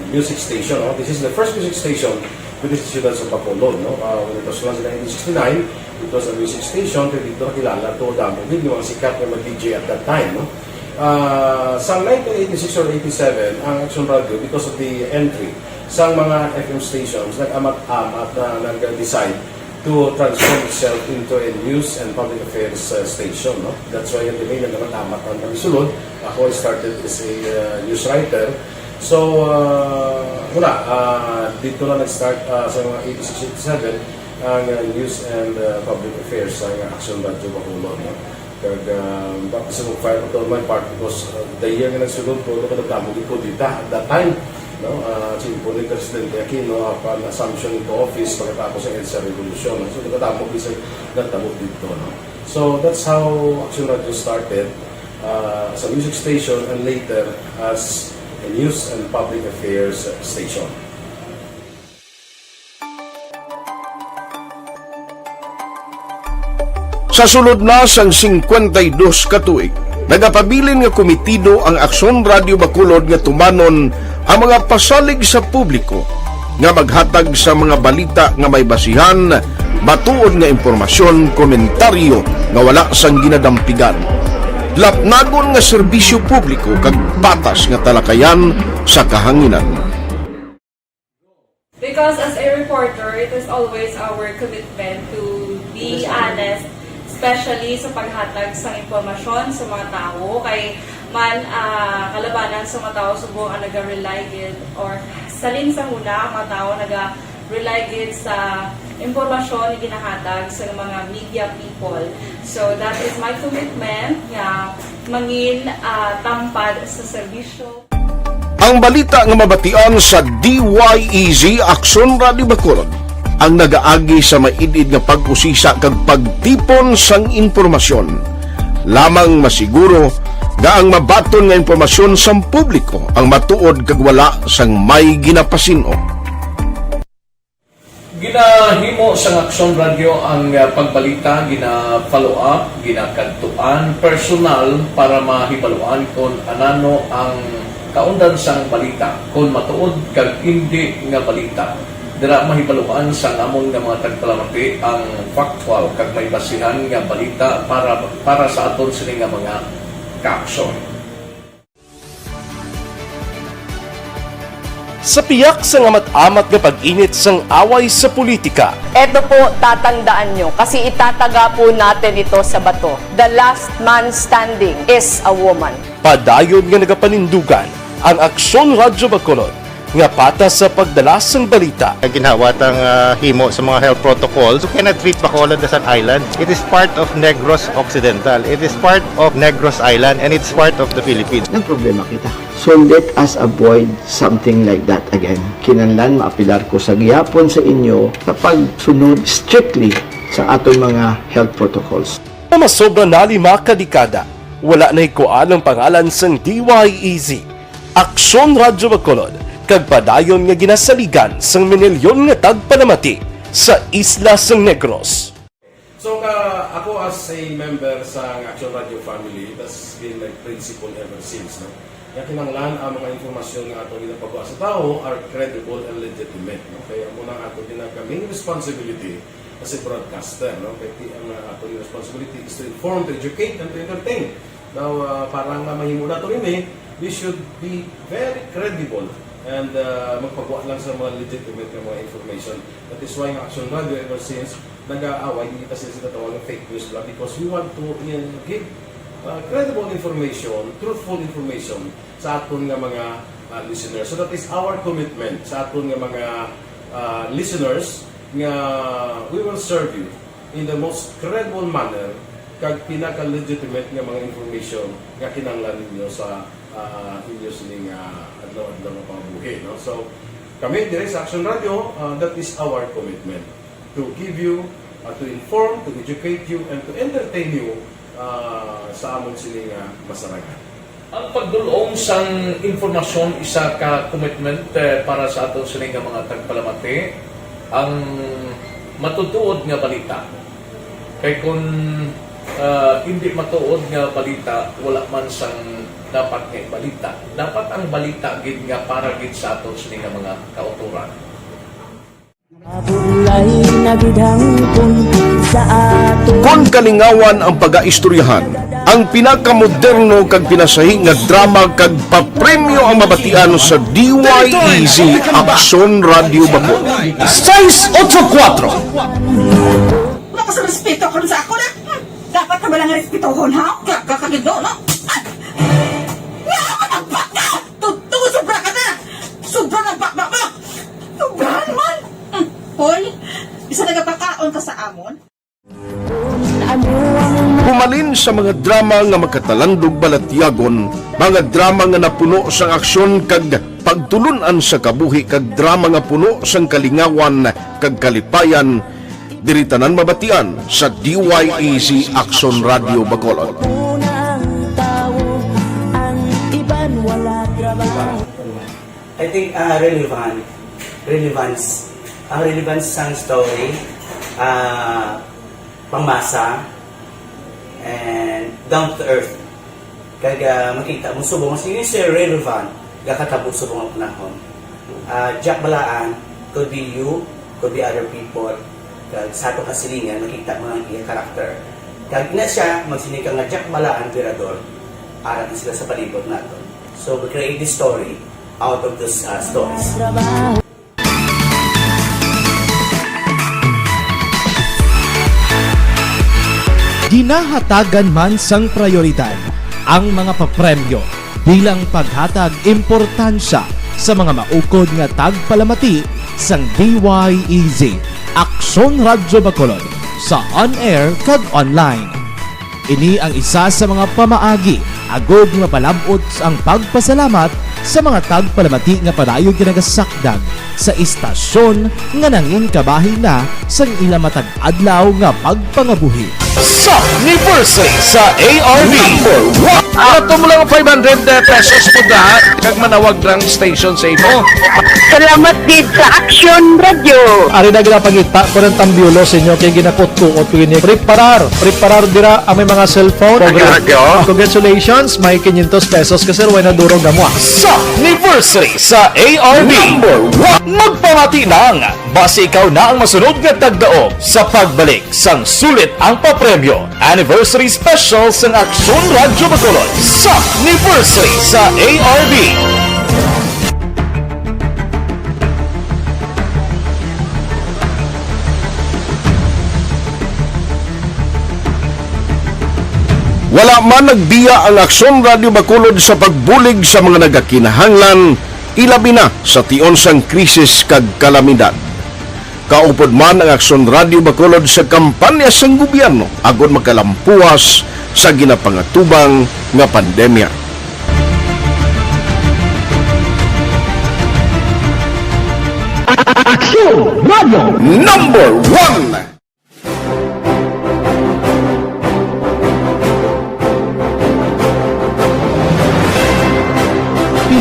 music station, no? This is the first music station with the siyudad sa Bacolod, no? Uh, when it was launched in nineteen sixty-nine, it was a music station, kaya dito nakilala to damo gid yung mga sikat nga mga D J at that time, no? Ah, sa nineteen eighty-six or eighty-seven, ang Action Radio, because of the entry sa mga F M stations, nag-amat-amat na nag-decide to transform itself into a news and public affairs, uh, station, no? That's why yung nag-amat-amat ang kami sulod. Ako, I started as a, uh, news writer. So, uh, wala, uh, dito na nag-start, uh, sa mga eighty-six, eighty-seven, ang, uh, news and, uh, public affairs sa Action Radio Bacolod, no? Kag, ah, baptism of fire ko on my part because, ah, the year nga nagsulod ko, ano ka nagdamo gid ko dita at that time, no? Ah, si Impo ni Presidente Aquino, apan assumption into office pagkatapos sa EDSA Revolution, no? So, nagdamo gid sa nagdamo dito, no? So, that's how Action Radio started, ah, as a music station and later as a news and public affairs station. Sa sulod na sang singkwenta y dos ka tuig, nagapabilin nga komitido ang Aksyon Radio Bacolod nga tumanon ang mga pasalig sa publiko nga maghatag sa mga balita nga may basihan, matuod nga impormasyon, komentaryo nga wala sang ginadampigan, lapnagon nga serbisyo publiko kag patas nga talakayan sa kahanginan. Because as a reporter, it is always our commitment to be honest, especially sa paghatag sa impormasyon sa mga tawo. Kay man, ah, kalabanan sa mga tawo subong ang naga-rely gid, or salin sa huna ang mga tawo naga-rely gid sa impormasyon nga ginahatag sa mga media people. So that is my commitment nga mangin, ah, tampad sa serbisyo. Ang balita nga mabatian sa D Y E Z Aksyon Radio Bacolod ang nagaagi sa maid-id nga pag-usisa kag pagtipon sang impormasyon. Lamang masiguro nga ang mabaton nga impormasyon sang publiko ang matuod kag wala sang may ginapasin-o. Ginahimo sang Aksyon Radio ang, ah, pagbalita, gina-follow up, ginakadtuan personal para mahibaluan kon anano ang kaundan sang balita, kon matuod kag indi nga balita. Dira mahibaluan sang amon nga mga tagpalamati ang factual kag may basihan nga balita para, para sa aton sini nga mga kaaksyon. Sa piyak sang amat-amat nga pag-init sang away sa politika, Eto po, tatandaan nyo, kasi itataga po natin ito sa bato. The last man standing is a woman. Padayon nga nagapanindugan ang Aksyon Radyo Bacolod nga patas sa pagdala sang balita. Ginhawa tang, ah, himo sa mga health protocols. You cannot treat Bacolod as an island. It is part of Negros Occidental. It is part of Negros Island, and it's part of the Philippines. Nagproblema kita. So let us avoid something like that again. Kinahanglan maapelar ko sa gihapon sa inyo sa pagsunod strictly sa aton mga health protocols. Nga masobra na lima ka dekada, Wala na'y kuan ang pangalan sang D Y E Z, Aksyon Radyo Bacolod, kag padayon nga ginasaligan sang minilyon nga tagpalamati sa isla sang Negros. So, ka, ako as a member sa Action Radio family, tas been my principle ever since, no? Nga kinahanglan ang mga impormasyon nga ato ginapagwa sa tawo are credible and legitimate, no? Kaya amo na ato ginaka main responsibility as a broadcaster, no? Kay ti-, ang, uh, ato responsibility is to inform, to educate, and to entertain. Now, uh, para nga mahimo nato ini, we should be very credible and, uh, magpagwa lang sa mga legitimate nga mga information. That is why ang Action Radio ever since nag-aaway, di kita sila sa tawag ng fake news lang because we want to, uh, give, uh, credible information, truthful information sa aton nga mga, uh, listeners. So that is our commitment sa aton nga mga, uh, listeners nga we will serve you in the most credible manner kag pinaka-legitimate nga mga information nga kinahanglan ninyo sa, ah, inyo sining, ah, adlaw-adlaw nga pangabuhi, no? So, kami diri sa Action Radio, ah, that is our commitment, to give you, ah, to inform, to educate you, and to entertain you, ah, sa amon sini nga masarangan. Ang pagdul-ong sang impormasyon isa ka commitment, eh, para sa aton sini nga mga tagpalamati, ang matutuod nga balita. Kay kun, ah, indi matuod nga balita, wala man sang dapat nga ibalita. Dapat ang balita gid nga para gid sa aton sini nga mga kautoran. Mabudlay na gid hangpon sa aton. Kon kalingawan ang pagaistoryahan, ang pinakamoderno kag pinasahi nga drama kag papremyo ang mabatian sa D Y E Z Aksyon Radio Bacolod. Sais otso kuwatro. Wala ka sa respeto karon sa ako na. Hmm. Dapat ka ba lang respetohon, ha? Ka, ka, kagindo, no? Ay! Nga, matagpak ka! Totoo, sobra ka na! Sobra na ang bakbak mo! Sobrahan man! Hmm. Hoy, isa nagapakaon ka sa amon? Humalin sa mga drama nga makatalandog balatyagon, mga drama nga napuno sang aksyon kag pagtulon-an sa kabuhi kag drama nga puno sang kalingawan kag kalipayan, diri tanan mabatian sa D Y E Z Aksyon Radio Bacolod. I think, ah, relevant. Relevance. Ang relevance sang story, ah, pangmasa, and down to earth. Kag, ah, makita mo subong, sige, sir, relevant, gakatabo subong ang panahon. Ah, Jack Balaan, could be you, could be other people. Kag sa ato kasilingan, makita mo ang iya character. Kag ina siya, magsiling ka nga Jack Balaan, Virador, ara na sila sa palibot nato. So, we create this story out of those, ah, stories. Ginahatagan man sang prayoridad ang mga papremyo bilang paghatag importansya sa mga maukod nga tagpalamati sang D Y E Z, Aksyon Radyo Bacolod, sa on-air kag online. Ini ang isa sa mga pamaagi agod nga mapalab-ot ang pagpasalamat sa mga tagpalamati nga padayon ginagasakdag sa istasyon nga nangin kabahin na sang ila matag adlaw nga pagpangabuhi. Sa anniversary sa A R B. Number one. Ato mo lang five hundred pesos po da, kag manawag lang station sa imo. Salamat gid sa Action Radio. Ari na ginapangita ko ng tambiulo sa inyo kay ginakutkuot ko ini. Preparar, preparar dira ang may mga cellphone. Radyo, radyo. Congratulations, may quinientos pesos ka, sir. Way na durog na mo, ah. Sa anniversary sa A R B. Number one. Magpamati lang. Basi ikaw na ang masunod nga tagdaog sa pagbalik sang sulit ang papremyo. Anniversary Special sang Aksyon Radyo Bacolod sa anniversary sa A R B. Wala man nagbiya ang Aksyon Radyo Bacolod sa pagbulig sa mga nagakinahanglan, ilabi na sa tion sang krisis kag kalamidad. Kaupod man ang Aksyon Radyo Bacolod sa kampanya sang gobyerno agod makalampuwas sa ginapangatubang nga pandemya. Aksyon Radyo Number One.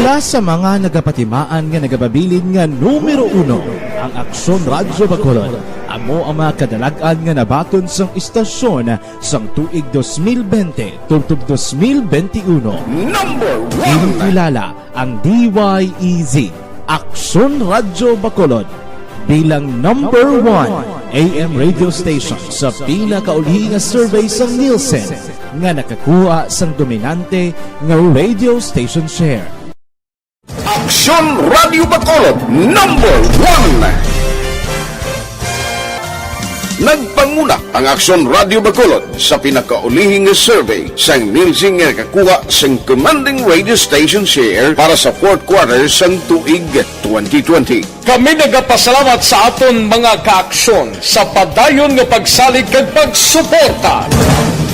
Sa mga nagapatimaan nga nagapabilin nga numero uno, ang Aksyon Radyo Bacolod amo ang mga kadalag-an nga nabaton sang istasyon sang tuig dos mil bente tubtob dos mil bente uno. Number one. Ginkilala ang D Y E Z, Aksyon Radyo Bacolod, bilang number one A M radio station sa pinakauli nga survey sang Nielsen nga nakakuha sang dominante nga radio station share. Aksyon Radio Bacolod, number one. Nagpanguna ang Aksyon Radio Bacolod sa pinakaulihing survey sang Nielsen nga nakakuha sang commanding radio station share para sa fourth quarter sang tuig twenty twenty. Kami nagapasalamat sa aton mga kaaksyon sa padayon nga pagsalig kag pagsuporta.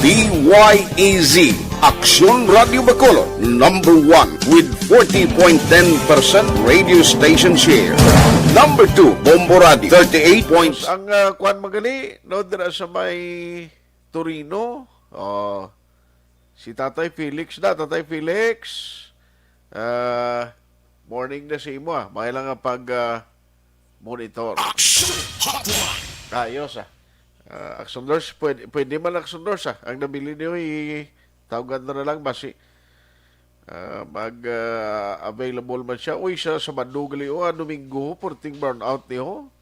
D Y E Z, Aksyon Radio Bacolod, number one with forty point ten percent radio station share. Number two, Bombo Radio, thirty-eight point— Ang, ah, kwan magali, no, dira sa may Torino. Oh, si Tatay Felix na. Tatay Felix, ah, morning na sa imo, ah. May lang nga pag, ah, monitor. Action Hotline. Ayos, ah. Ah, Action Nurse, pwede, pwede man Action Nurse, ah. Ang nabili niyo, i-, tawgan na, na lang, basi, ah, mag, ah, available man siya. Uy, sa Sabado gali, oh, ah, Domingo, perting brownout ni, oh.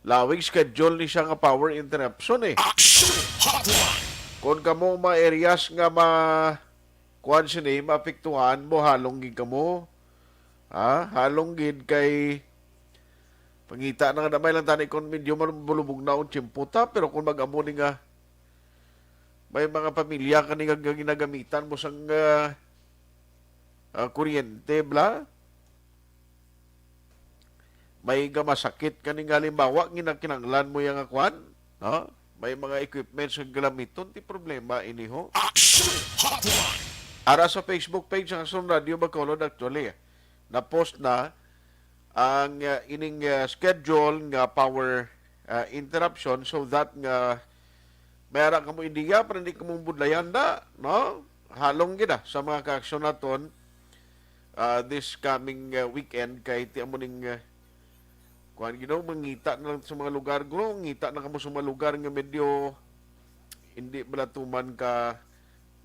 Lawig schedule ni siya nga power interruption, eh. Action Hotline. Kung kamo mga areas nga ma-, kuwan sini, maapektuhan mo, halong gid kamo. Ha? Halong gid kay pangita na nga damay lang tani kung medyo mar-, bulubog na ang tiyempo ta, pero kung mag-amo ni nga may mga pamilya kani nga ginagamitan mo sang, ah, ah, kuryente, bla? May gamasakit kani nga halimbawa, ginakinanglan mo yang kwan, no? May mga equipments nga gamiton, ti problema ini, ho. Action Hotline. Ara sa Facebook page sang Aksyon Radio Bacolod, actually, na-post na ang, uh, ining, uh, schedule nga power, uh, interruption, so that nga may ara kamo ideya para hindi kamo budlayan da, no? Halong gid, ah, sa mga kaaksyon naton, uh, this coming, uh, weekend, kay ti amo ning, uh, kuan, you know, mangita na lang sa mga lugar, guro, ngita na kamo sa mga lugar nga medyo hindi bala tuman ka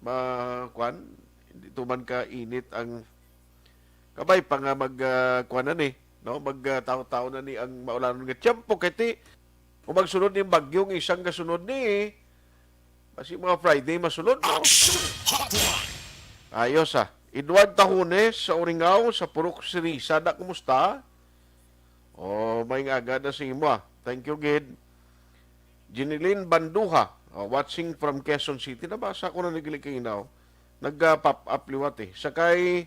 ma-, kuan, hindi tuman ka init ang kabay pa nga mag, ah, kuan na ni, no? Mag, ah, taw-taw na ni ang maulanon nga tiyempo. Kay ti, kung magsunod ni bagyo, isang kasunod ni, basi mga Friday masunod, no? Action Hotline. Ayos, ah. Edward Tahones sa Uringao, sa Purok Sirisa, da, kumusta? Oh, may nga aga na sa imo, ah. Thank you, gid. Jeneline Banduha, oh, watching from Quezon City. Nabasa ko na ni gali kay inaw. Nag, ah, pop up liwat, eh. Sa kay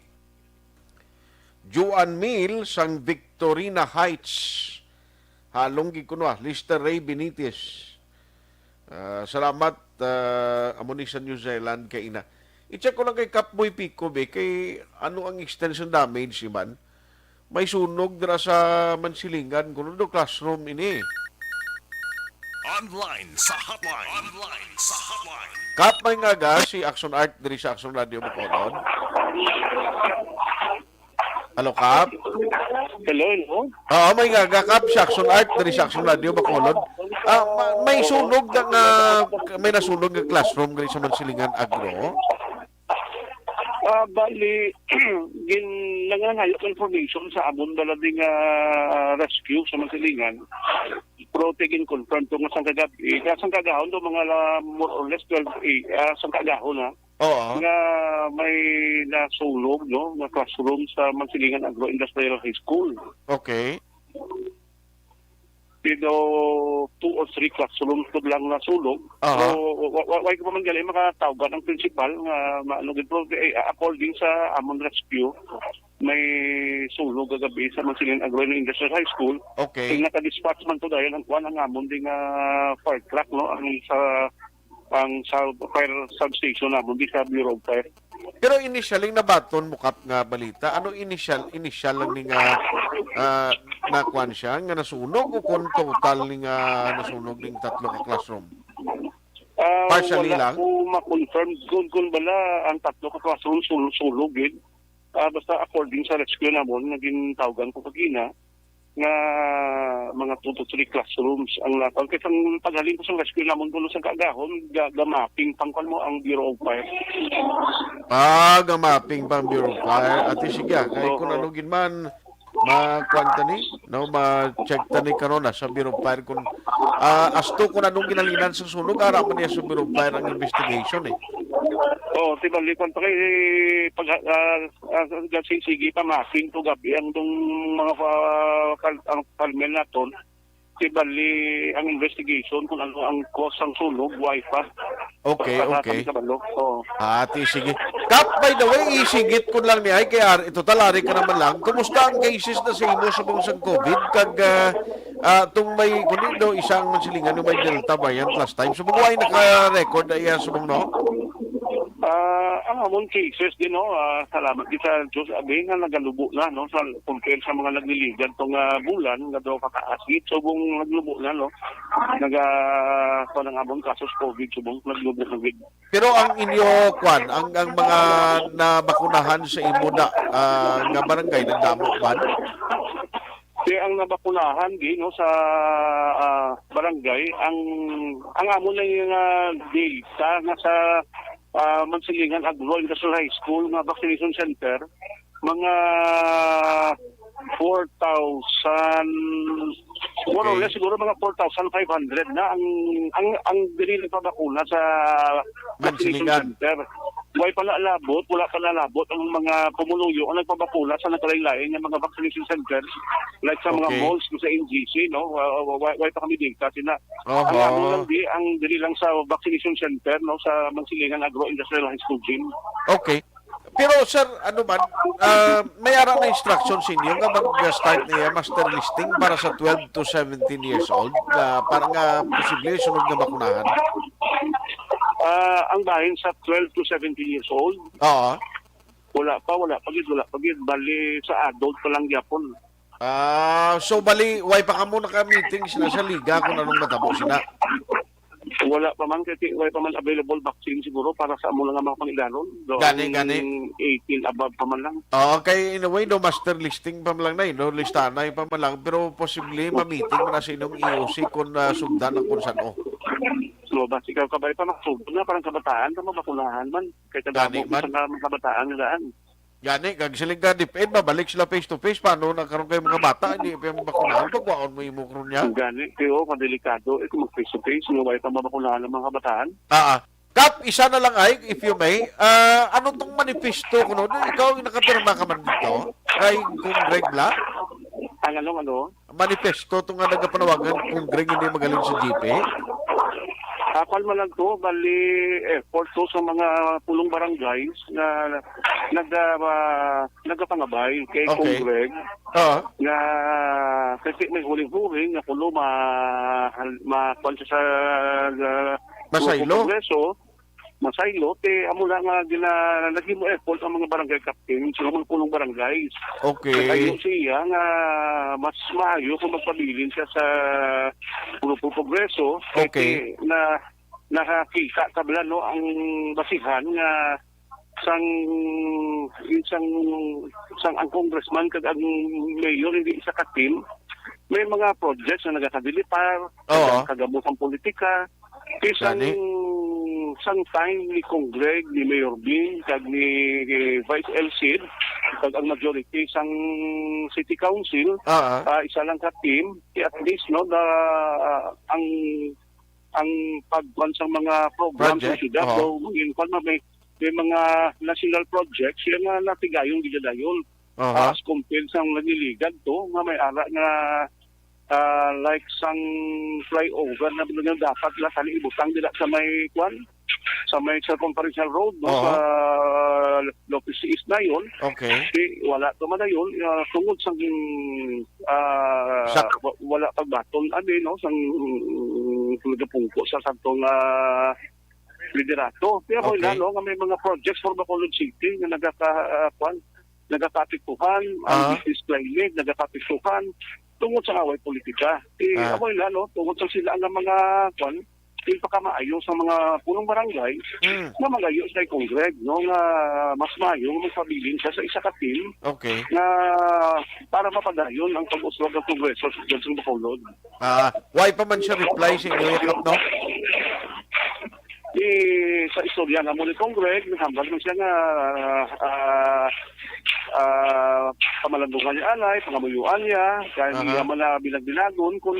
Juan Mil sang Victorina Heights. Halong gid kuno, ah. Lister Ray Benitez. Ah, salamat, ah, amo ni sa New Zealand kay ina. I-check ko lang kay Kap Boy Pico, be, kay ano ang extent sang damage, man? May sunog dira sa Mansilingan, kuno do classroom ini. Online sa hotline. Online sa hotline. Kap, may nga aga si Action Art diri sa Action Radio Bacolod. Hello, Kap? Hello, hello. Oo, may nga aga, Kap, si Action Art diri sa Action Radio Bacolod. Ah, ma-, may sunog na nga, may nasunog nga classroom diri sa Mansilingan Agro. Ah, bali, gin-, nangangayo ka information sa amon bala ding, ah, rescue sa Mansilingan. Pero ti gin-confirm to nga sang kagab-, eh, sang kagahon to mga la-, more or less twelve A, ah, sang kagahon, ha, Oo. nga may nasunog, no, nga classroom sa Mansilingan Agro Industrial High School. Okay. Pero two or three classrooms ko lang nasunog. Aha. So, wa-, wa-, wa-, wa ko pa man gali makatawgan ang principal nga maano gid, pero, eh, according sa amon rescue, may sunog kagabi sa Mansilingan Agro Industrial High School. Okay. Kay naka-dispatch man to dahil ang kuan ang amon ding, ah, fire truck, no, ang sa, ang sa fire substation namon di sa Bureau of Fire. Pero initially, nabaton mo, Kap, nga balita, ano initial, initial lang ni nga, ah, nakuan siya, nga nasunog, o kung total ni nga nasunog ning tatlo ka classroom? Ah, Partially wala lang? ko ma-confirm kung, kung bala ang tatlo ka classroom sul-, sulog, eh. Ah, basta according sa rescue namon nga gintawgan ko kagina, nga mga two to three classrooms ang nataw. Kay sang paghalin ko sa rescue namon kuno sa kaagahon, ga-, ga-mapping pang kwan mo ang Bureau of Fire. Ah, ga-mapping pang Bureau of Fire. Ati, sige, ah, kay kung Oo. ano gid man, ma-kwan ta ni, no, ma-check ta ni karon na sa Bureau of Fire kung, ah, asto kung anong ginhalinan sa sunog, ara man niya sa Bureau of Fire ang investigation, eh. Oh, ti bali kwan pa kay pag ah, ah, sige pa mapping to gabi ang dong mga pa, kal, ang palmen naton. Ti bali ang investigation kung ano ang cause sang sunog, way pa. Okay, Basta okay. kami kabalo. Oo. Ati, sige. Kap, by the way, isigit ko lang ni ay kay Ar, ito talari ka naman lang. Kumusta ang cases na sa imo subong sang COVID? Kag ah, ah, tung may kundi do isang mansilingan yung may Delta variant last time. Subong way naka-record na iya subong, no? Ah, ang amon cases din, no, ah, salamat gid sa Diyos, abi nga nagalubo na, no, sa compare sa mga nagliligad tong ah, bulan nga daw pataas gid, subong naglubo na, no, naga kuwan ang amon kasos COVID, subong naglubo na gid. Pero ang inyo kwan, ang ang mga nabakunahan sa imo da, ah, nga barangay nagdamo man? Kaya ang nabakunahan di, no, sa ah, barangay, ang ang amo na yung ah, data nga sa ah, Mansilingan Agro Industrial High School nga vaccination center, mga four thousand, more or Okay. less siguro mga four thousand five hundred na ang ang ang diri nagpabakuna sa vaccination Mansilingan. Center. Way pa naalabot, wala pa naalabot ang mga pumuluyo ang nagpabakuna sa nagkalain-lain nga mga vaccination center, like sa mga Okay. malls sa N G C, no? Wa- wa- wa- Way pa kami data sila. Ang amo Oho. lang di, ang diri lang sa vaccination center, no, sa Mansilingan Agro Industrial High School gym. Okay. Pero sir, ano man, ah, may ara na instruction sa inyo nga mag-start niya muster listing para sa twelve to seventeen years old, ah, para nga posible sunod nga bakunahan? Ah, ang bahin sa twelve to seventeen years old, Oo. wala pa, wala pa gid, wala pa gid. Bali sa adult pa lang gyapon. Ah, so bali, way pa kamo naka-meeting sina sa liga kung anong matabo sina? Wala pa man, kay way pa man available vaccine siguro para sa amo lang nga mga pangidaron. Do Gani, ang gani. eighteen above pa man lang. Oo, kay in a way, no, muster listing pa man lang na, eh, no, listanay pa man lang, pero posible ma-meeting man na sa inyong E O C kung ah, sugdan ang kung saan, oh. So, basi ikaw kabay pa maksud na parang kabataan ka mabakunahan man. Kay Gani kadamo man. Sa mga kabataan nga daan. Gani, kag siling ka, dipin, mabalik sila face to face. Paano na karon kay mga bata, hindi pa yung bakunahan, pagwaon mo imo karon niya? Gani, kay oh, madelikado eh kung mag face to face, nga way pa mabakunahan ang mga kabataan. Ah, ah. Kap, isa na lang ay, if you may, ah, ano tong manifesto kuno? Di, ikaw ang nakapirma ka man dito? Kay Kong Greg Bla? Ang ano, ano? Manifesto to nga nagapanawagan Kong Greg hindi magaling sa G P? Akal man lang to, bali effort to sa mga pulong barangays na nag ah, nagapangabay kay Okay. Kong Greg Oo. nga kasi may huling-huling nga kuno ma ma kuwan siya sa ah, Masaylo. Grupo Progreso, masaylo, te amo na nga gina naghimo effort ang mga barangay captain sa mga pulong barangay. Okay. Nag-ayo siya nga mas maayo kung magpabilin siya sa Grupo Progreso. Okay. Kay na nakakita ka bala, no, ang basihan nga sang sang sang ang congressman kag ang mayor hindi isa ka team, may mga projects na nagakadilipar, Oo. kagamo sang politika. Kay sang Gani. sang time ni Kong Greg, ni Mayor Bing, kag ni Vice Elcid, kag ang majority sang City Council, Ah, ah. ah, isa lang ka team, kay at least, no, na ang ang pagkuan sa mga program sa Project, syudad, oo. so, in fact, may, may mga national projects siya nga natigayon gidadayon. Aha. As compared sa nagliligad to, nga may ara nga ah, like sang flyover na nga dapat lang tani ibutang dila sa may kuan, sa may circumferential road, no, Oo. sa Lopez East na yun. Okay. Di, wala to man na yun. Ah, tungod sang ah, Sa- wa- wala pagbaton ani, no, sang nagapungko sa kadtong ah, liderato. Kaya mo Okay. lalo nga may mga projects for Bacolod City nga nagaka ah, kuan, nagakapiktuhan, ang Ah. business climate nagakapiktuhan tungod sa away politika. Eh, Ah. Amoy lalo, tungod sa sila nga mga kuan, Pinakamaayo sa mga punong barangay Mm. nga magayo sa Congreg, no, nga mas maayo nga magpabilin siya sa isa ka team Okay. nga para mapadayon ang pag-uswag ng Kongreso sa Bacolod. Ah, why pa man siya reply sa inyo, Yakap, no? Di, sa istorya nga mo ni Congreg, nahambal man siya nga, ah, ah, pamalandungan niya anay, pangamuyuan niya, kaya Aha. niya man na binagdinagon kung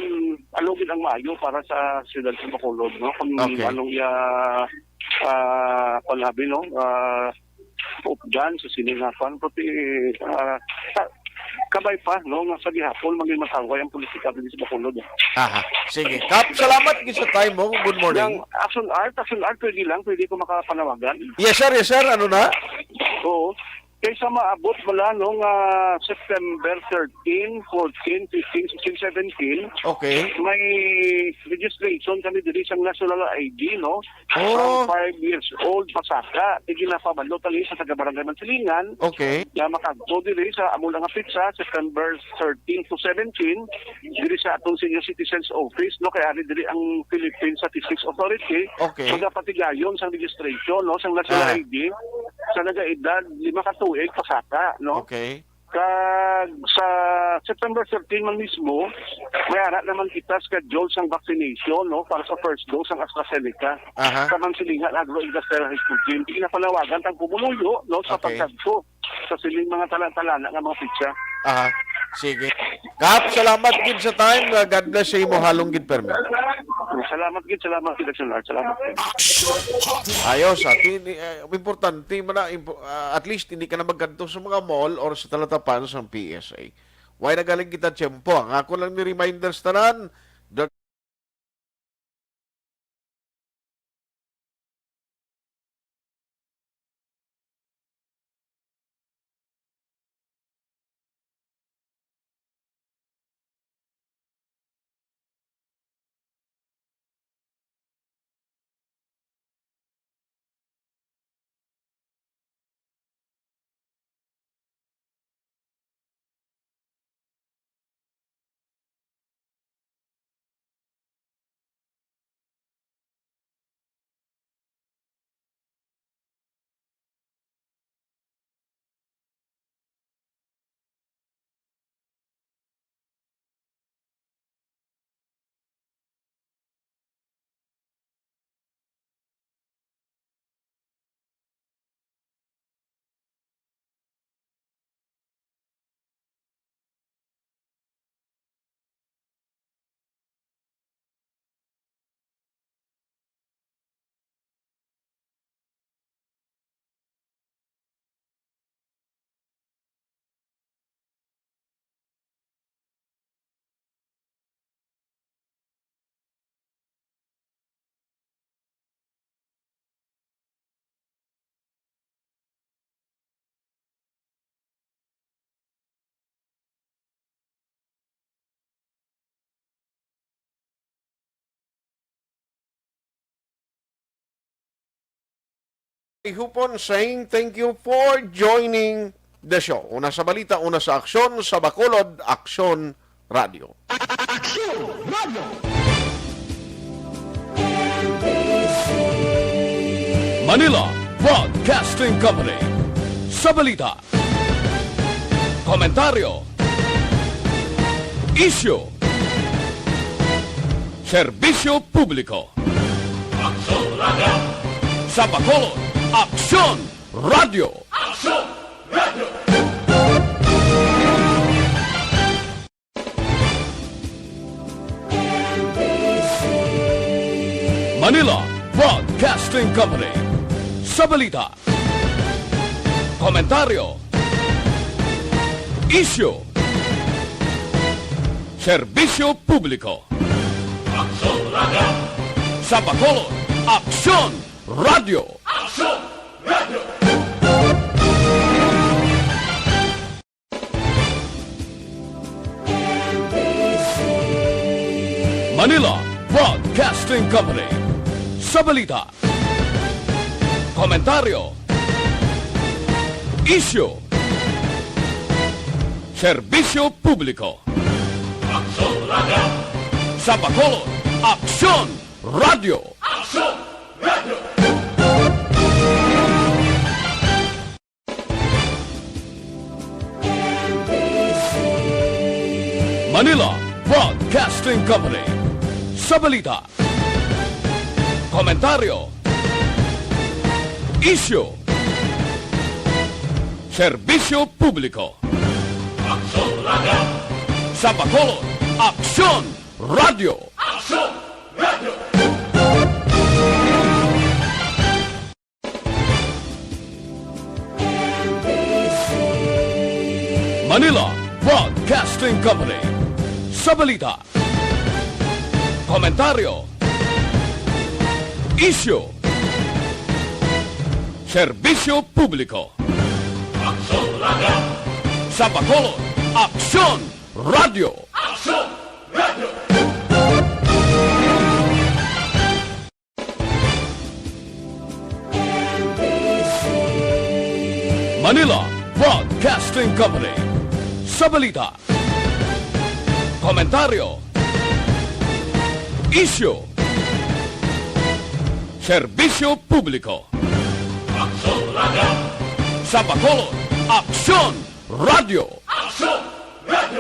ano gid ang maayo para sa siyudad sa Bacolod, no? Kung Okay. anong iya, ah, palabi, no? Ah, updan sa sini nga kwan, pati, ah, sa, kabay pa, no, nga sa gihapon, maging masaway ang politika dito sa Bacolod. Aha. Sige. Kap, salamat gid sa time mo. Good morning. Ng Action Art, Action Art, pwede lang, pwede ko makapanawagan. Yes, sir. Yes, sir. Ano na? Oo. Kaysa maabot wala, no, nga September thirteen, fourteen, fifteen, sixteen, seventeen, Okay. may registration kami diri sa National I D, no? Oh. From five years old pasaka. Sige na pabalo tali sa taga Barangay Mansilingan Okay. nga makadto diri sa amo lang nga petsa, September thirteen to seventeen, diri sa atong Senior Citizens Office, no? Kay ari diri ang Philippine Statistics Authority, Okay. magapatigayon sang registration, no, sang National Ah. I D sa nagaedad lima ka tuig pasaka, no? Okay. Kag sa September thirteen man mismo, may ara naman kita schedule sang vaccination, no, para sa first dose sang AstraZeneca. Aha. Sa Mansilingan Agro-Industrial High School Gym, ginapanawagan tang pumuluyo, no, sa Okay. pagkadto sa sining mga talan-talana nga mga pitsa. Aha. Sige. Kap, salamat gid sa time. Uh, God bless sa imo. Halong gid permi. Salamat gid, salamat gid, Action Art. Salamat gid. Ayos, ati, ni, eh, importante man na, impo-, ah, at least hindi ka na magkadto sa mga mall or sa talatapan sa P S A. Why na galing kita tiyempo? Ang ako lang ni reminders tanan, Ihupon saying thank you for joining the show. Una sa balita, una sa aksyon, sa Bacolod, Aksyon Radio. Aksyon Radio. Manila Broadcasting Company. Sa balita, komentaryo, isyu, serbisyo publiko. Aksyon Radio. Sa Bacolod, Aksyon Radio. Aksyon Radio. Manila Broadcasting Company. Sa balita, komentaryo, isyu, serbisyo publiko. Aksyon Radio. Sa Bacolod, Aksyon Radio. Aksyon Radio. Manila Broadcasting Company. Sa balita, komentaryo, isyu, serbisyo publiko. Aksyon Radio. Sa Bacolod, Aksyon Radio. Manila Broadcasting Company. Sa balita, komentaryo, isyu, serbisyo publiko. Aksyon Radio. Sa Bacolod, Aksyon Radio. Aksyon Radio. Manila Broadcasting Company. Sa balita, komentaryo, isyu, serbisyo publiko. Aksyon Radio. Sa Bacolod, Aksyon Radio. Aksyon Radio. Manila Broadcasting Company. Sa balita, komentaryo, isyu, serbisyo publiko. Aksyon Radio. Sa Bacolod, Aksyon Radio. Aksyon Radio.